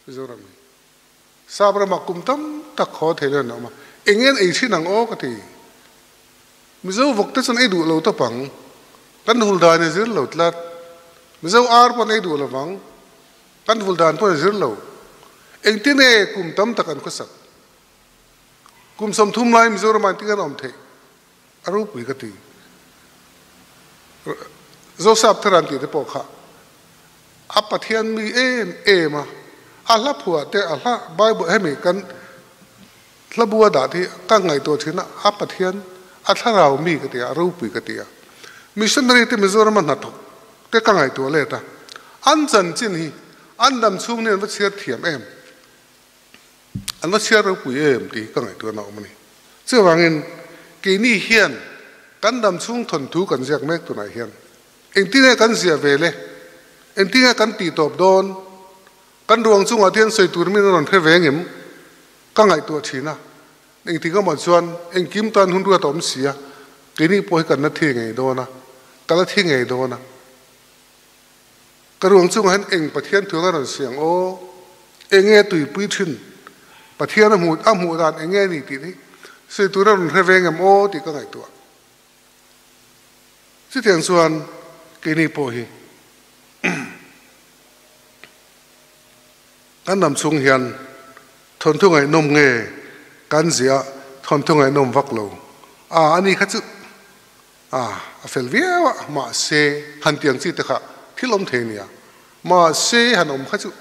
Mizoram hi. Sap ramah kum tam tak haw thei lo an awm a, eng nge an ei thin ang aw ka ti. Mizo vawk te chuan ei duh lo tawp ang, kan vul dan a zir lo tlat. Mizo ar pawh an ei duh lo vang, kan vul dan pawh a zir lo. Engtin nge kum tam tak an khawsak? Kum 30 lai Mizoramah engtin nge an awm theih? A ropui ka ti. Zosap Thar an tih te pawh kha a Pathian mi em em a, a hla phuah te a hla Bible hemi kan hla bu a dah te hi ka ngaihtuah thin a, a Pathian a thlarau mi ka ti a, a ropui ka ti a. Missionary te Mizoram a hnathawk te ka ngaihtuah let a, an chanchin hi an dam chhung nen va chhiar thiam em? An va chhiar ropui em tih hi ka ngaihtuahna a awm a ni. Chuvangin keini hian kan dam chhung thawnthu kan ziak mek tunah hian engtinge kan ziah ve le, engtinge kan tih tawp dawn, kan ruang chungah te hian sawi tur min a rawn hre ve ngem ka ngaihtuah thin a, engtik emaw chuan engkim tan hun ruat a awm si a, keini pawh hi kan la thi ngei dawn a, ka la thi ngei dawn a. Ka ruang chungah hian eng Pathian thu anga rawn siang aw? Enge tuipui thin? Pathian a hmuh a hmuh dan enge ni tih hi sawi tur a rawn hre ve ngem aw tih ka ngaihtuah. Chutiang chuan keini pawh hi kan ram chhung hian thawnthu ngaihnawm nge kan ziah thawnthu ngaihnawm vak lo a ani kha chu A, a fel viau a, mahse han tiang chi te kha thil awm thei a nia. Mahse han awm kha chu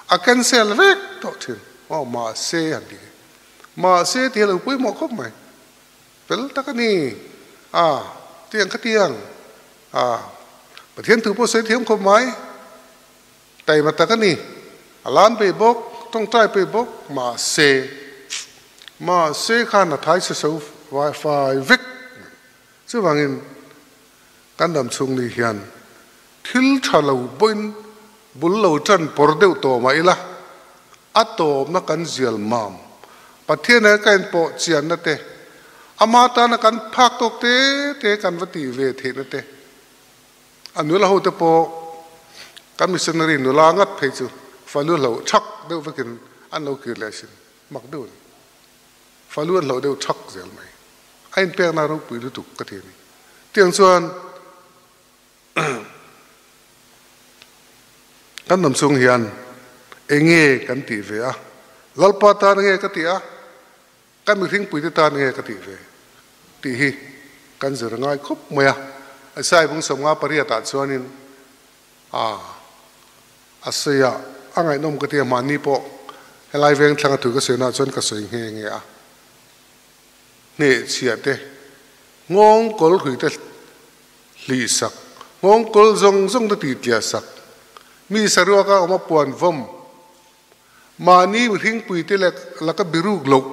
a cancel vek tawh thin. Aw mahse han ti hi. Mahse tih hi a lo pawimawh khawp mai. Fel tak a ni. A, tiang kha tiang. A, Pathian thu pawh sawi thiam khawp mai. Taima tak a ni. A lan pei bawk, tawngtai pei bawk, mahse, mahse khan a thai chhe so fai vek. Chuvangin kan dam chhung ni hian thil tha lo pawhin Bul lo ṭan pawr deuh tawh mah ila, a tawpna kan zial mam. Pathian he ka inpawh chianna te, ama tana kan phak tawk te te kan va tih ve theihna te, a nula hote pawh kan missionary nula ngat phei chu falu hloh thak deuh vekin an lo kir leh asin, mak deuh a ni. Falu an hloh deuh thak zel mai. A inpekna ropui lutuk ka ti a ni. Tiang chuan Kan lam chung hian eng nge kan tih ve a? Lalpa tan nge ka tih a? Kan mihringpuite tan nge ka tih ve? Tih hi kan zir ngai khawp mai a. Isaiah bung sawmnga pariatah chuanin a a sawi a, a ngaihnawm ka ti a, mahni pawh helai veng thlanga thu ka sawi naah chuan ka sawi nghe nghe a. Hnehchhiah te, nghawng kawl hrui te Hlih sak, nghawngkawl zawng zawng te tih tliah sak, mi saruaka awm a puan vawm, mahni mihringpui te leh laka biruk loh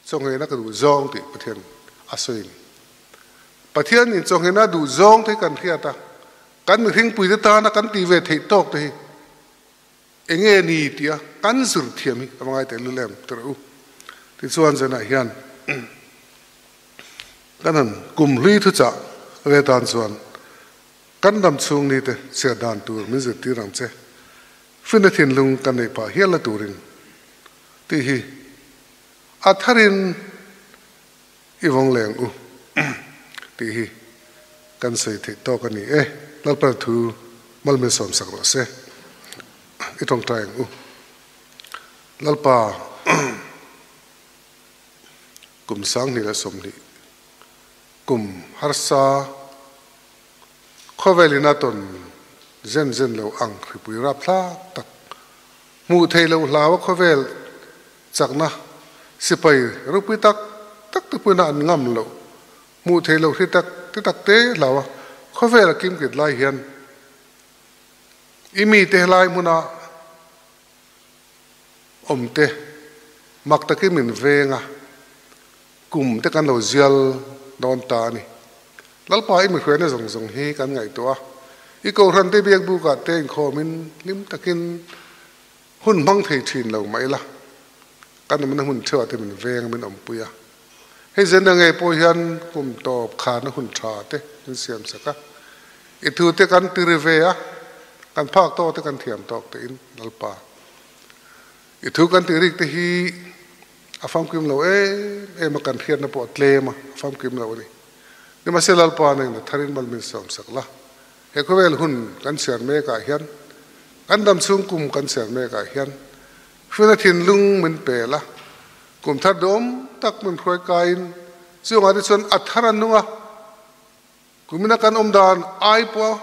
chawnghena ka duh zawng tih Pathian a sawi a ni. Pathian in chawnghena a duh zawng te hi kan hriat a, kan mihringpui te tana kan tih ve theih tawk te hi enge ni tia kan zir thiam hi a va ngai tehlul em tirh u. Tichuan zanah hian. Kan han kum hlui thuchah ve tan chuan kan dam chhung ni te chhiat dan tur min zirtir ang che. Finna thinlung kan neih phah hial la turin tih hi a tharin i vawng leng u tih hi kan sawi theih tawk a ni e. Lalpa thu mal min sawm sak rawh se. I tawngtai ang u. Lalpa. Kum 2020 kum harsa khawvelin a tawn zen zen lo ang hripui rapthlak tak hmuh theih loh hlaua khawvel chakna sipai ropui tak tak te pawhin an ngam loh hmuh theih loh hri tak te tak te hlaua khawvel a kimkit lai hian i mite helai hmuna Awm te, mak takin min veng a, kum te kan lo zial dawn ta a ni. Lalpa i mihruaina zawng zawng hi kan ngaihtuah a, i kohhran te biak bukah te inkhawmin hlim takin hun hmang thei thin lo mah ila, kan awmna hmun theuhah te min veng a, min awmpui a. Hei zen ang ngei pawh hian kum tawp kharna hun tha te min siam sak a, i thu te kan ti ri ve a, kan phak tawk te kan thiam tawk tein Lalpa i thu kan tih rik te hi a famkim lo em em a, kan hriatna pawh a tlem a, a famkim lo a ni. Nimahse Lalpa nengna tharin mal min sawm sak la, he khawvel hun kan chhiar mek ah hian, kan dam chhung kum kan chhiar mek ah hian hriatna thinlung min pe la, Kum thar duhawm tak min hruai kaiin chungah te chuan a thar a nung a, kumina kan awm dan ai pawh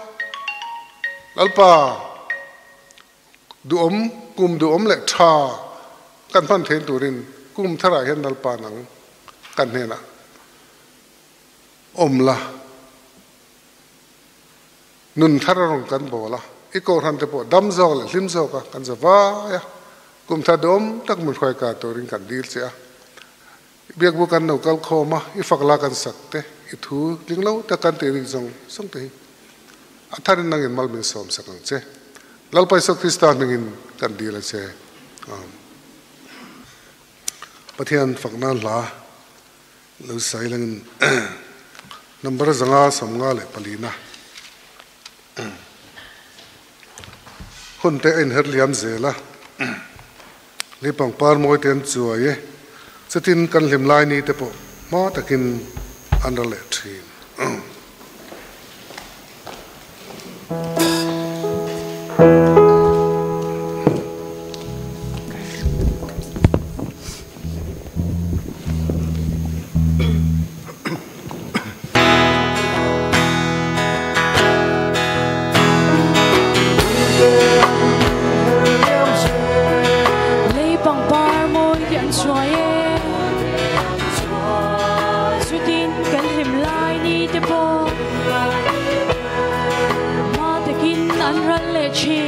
Lalpa duhawm, kum duhawm leh tha kan hman thein turin kum tharah hian Lalpa nang kan hnenah awm la, Nun thar a rawn kan bawl a, i kohhran te pawh dam zawk leh hlim zawk a kan za vai a, kum thar duhawm tak min hruai kar turin kan dil che a. I biakbu kan lo kal khawm a, i fak la kan sak te, i thu tling lo tak kan tih rik zawng zawng te hi a tharin nangin mal min sawm sak ang che. Lalpa Isua Krista hmingin kan dil a che. Amen. Pathian fak nan hla Lo sai langin number 594 na hun te a inher liam zel a, lei pangpar mawi te an chuai e, chutin kan hlim lai ni te pawh hma takin an ra leh thin. Lei pangpar mawi te an chuai e, chutin kan hlim lai ni te pawh hma takin an ral leh thin.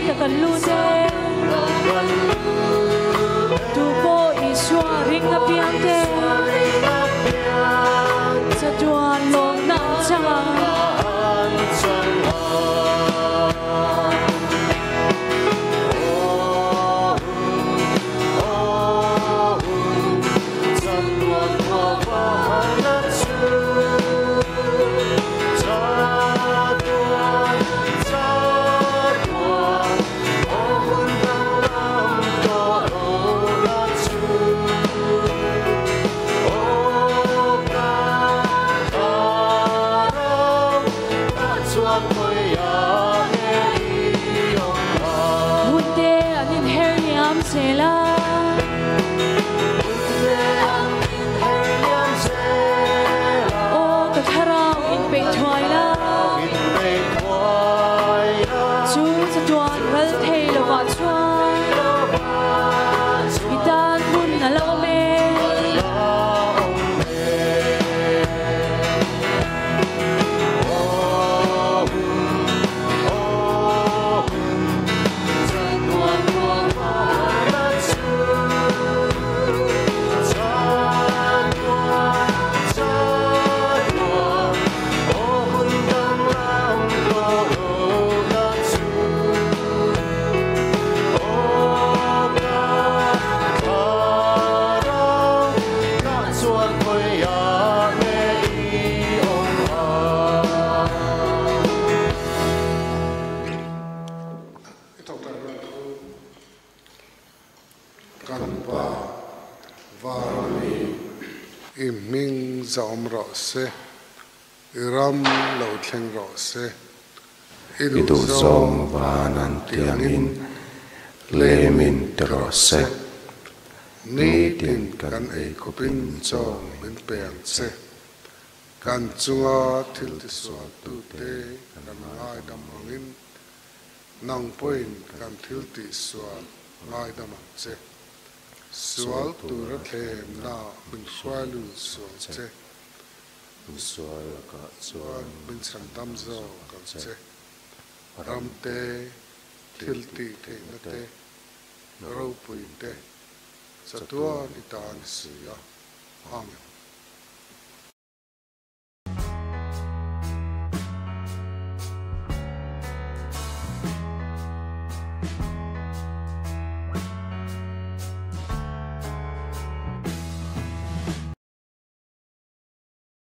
tak kan lut e. Tupawh Isua ring apiang te chatuan lawmna an chang ang. Hunte an inher liam zel a. Aw ka thlarau inpeih thuai la. Chu chatuan ral thei lovah chuan i tan hmun a lo awm e. I thawk lai rual thu kan Pa Vara mi i hming zahawm rawh se, i ram lo thleng rawh se, i I duhzawng van an tiangin lemin ti rawh se, Nitin kan ei khawpin chaw min pe ang che. Kan chunga thil tisualtute kan ngaidam angin nang pawhin kan thil tihsual ngaidam ang che. Sual tura thlemna min hruai lut sual che. Misual lakah chuan min chhandam zawk ang che. Ramte, thil tih theihna te, ropui te, chatuan i ta a ni si a. Amen.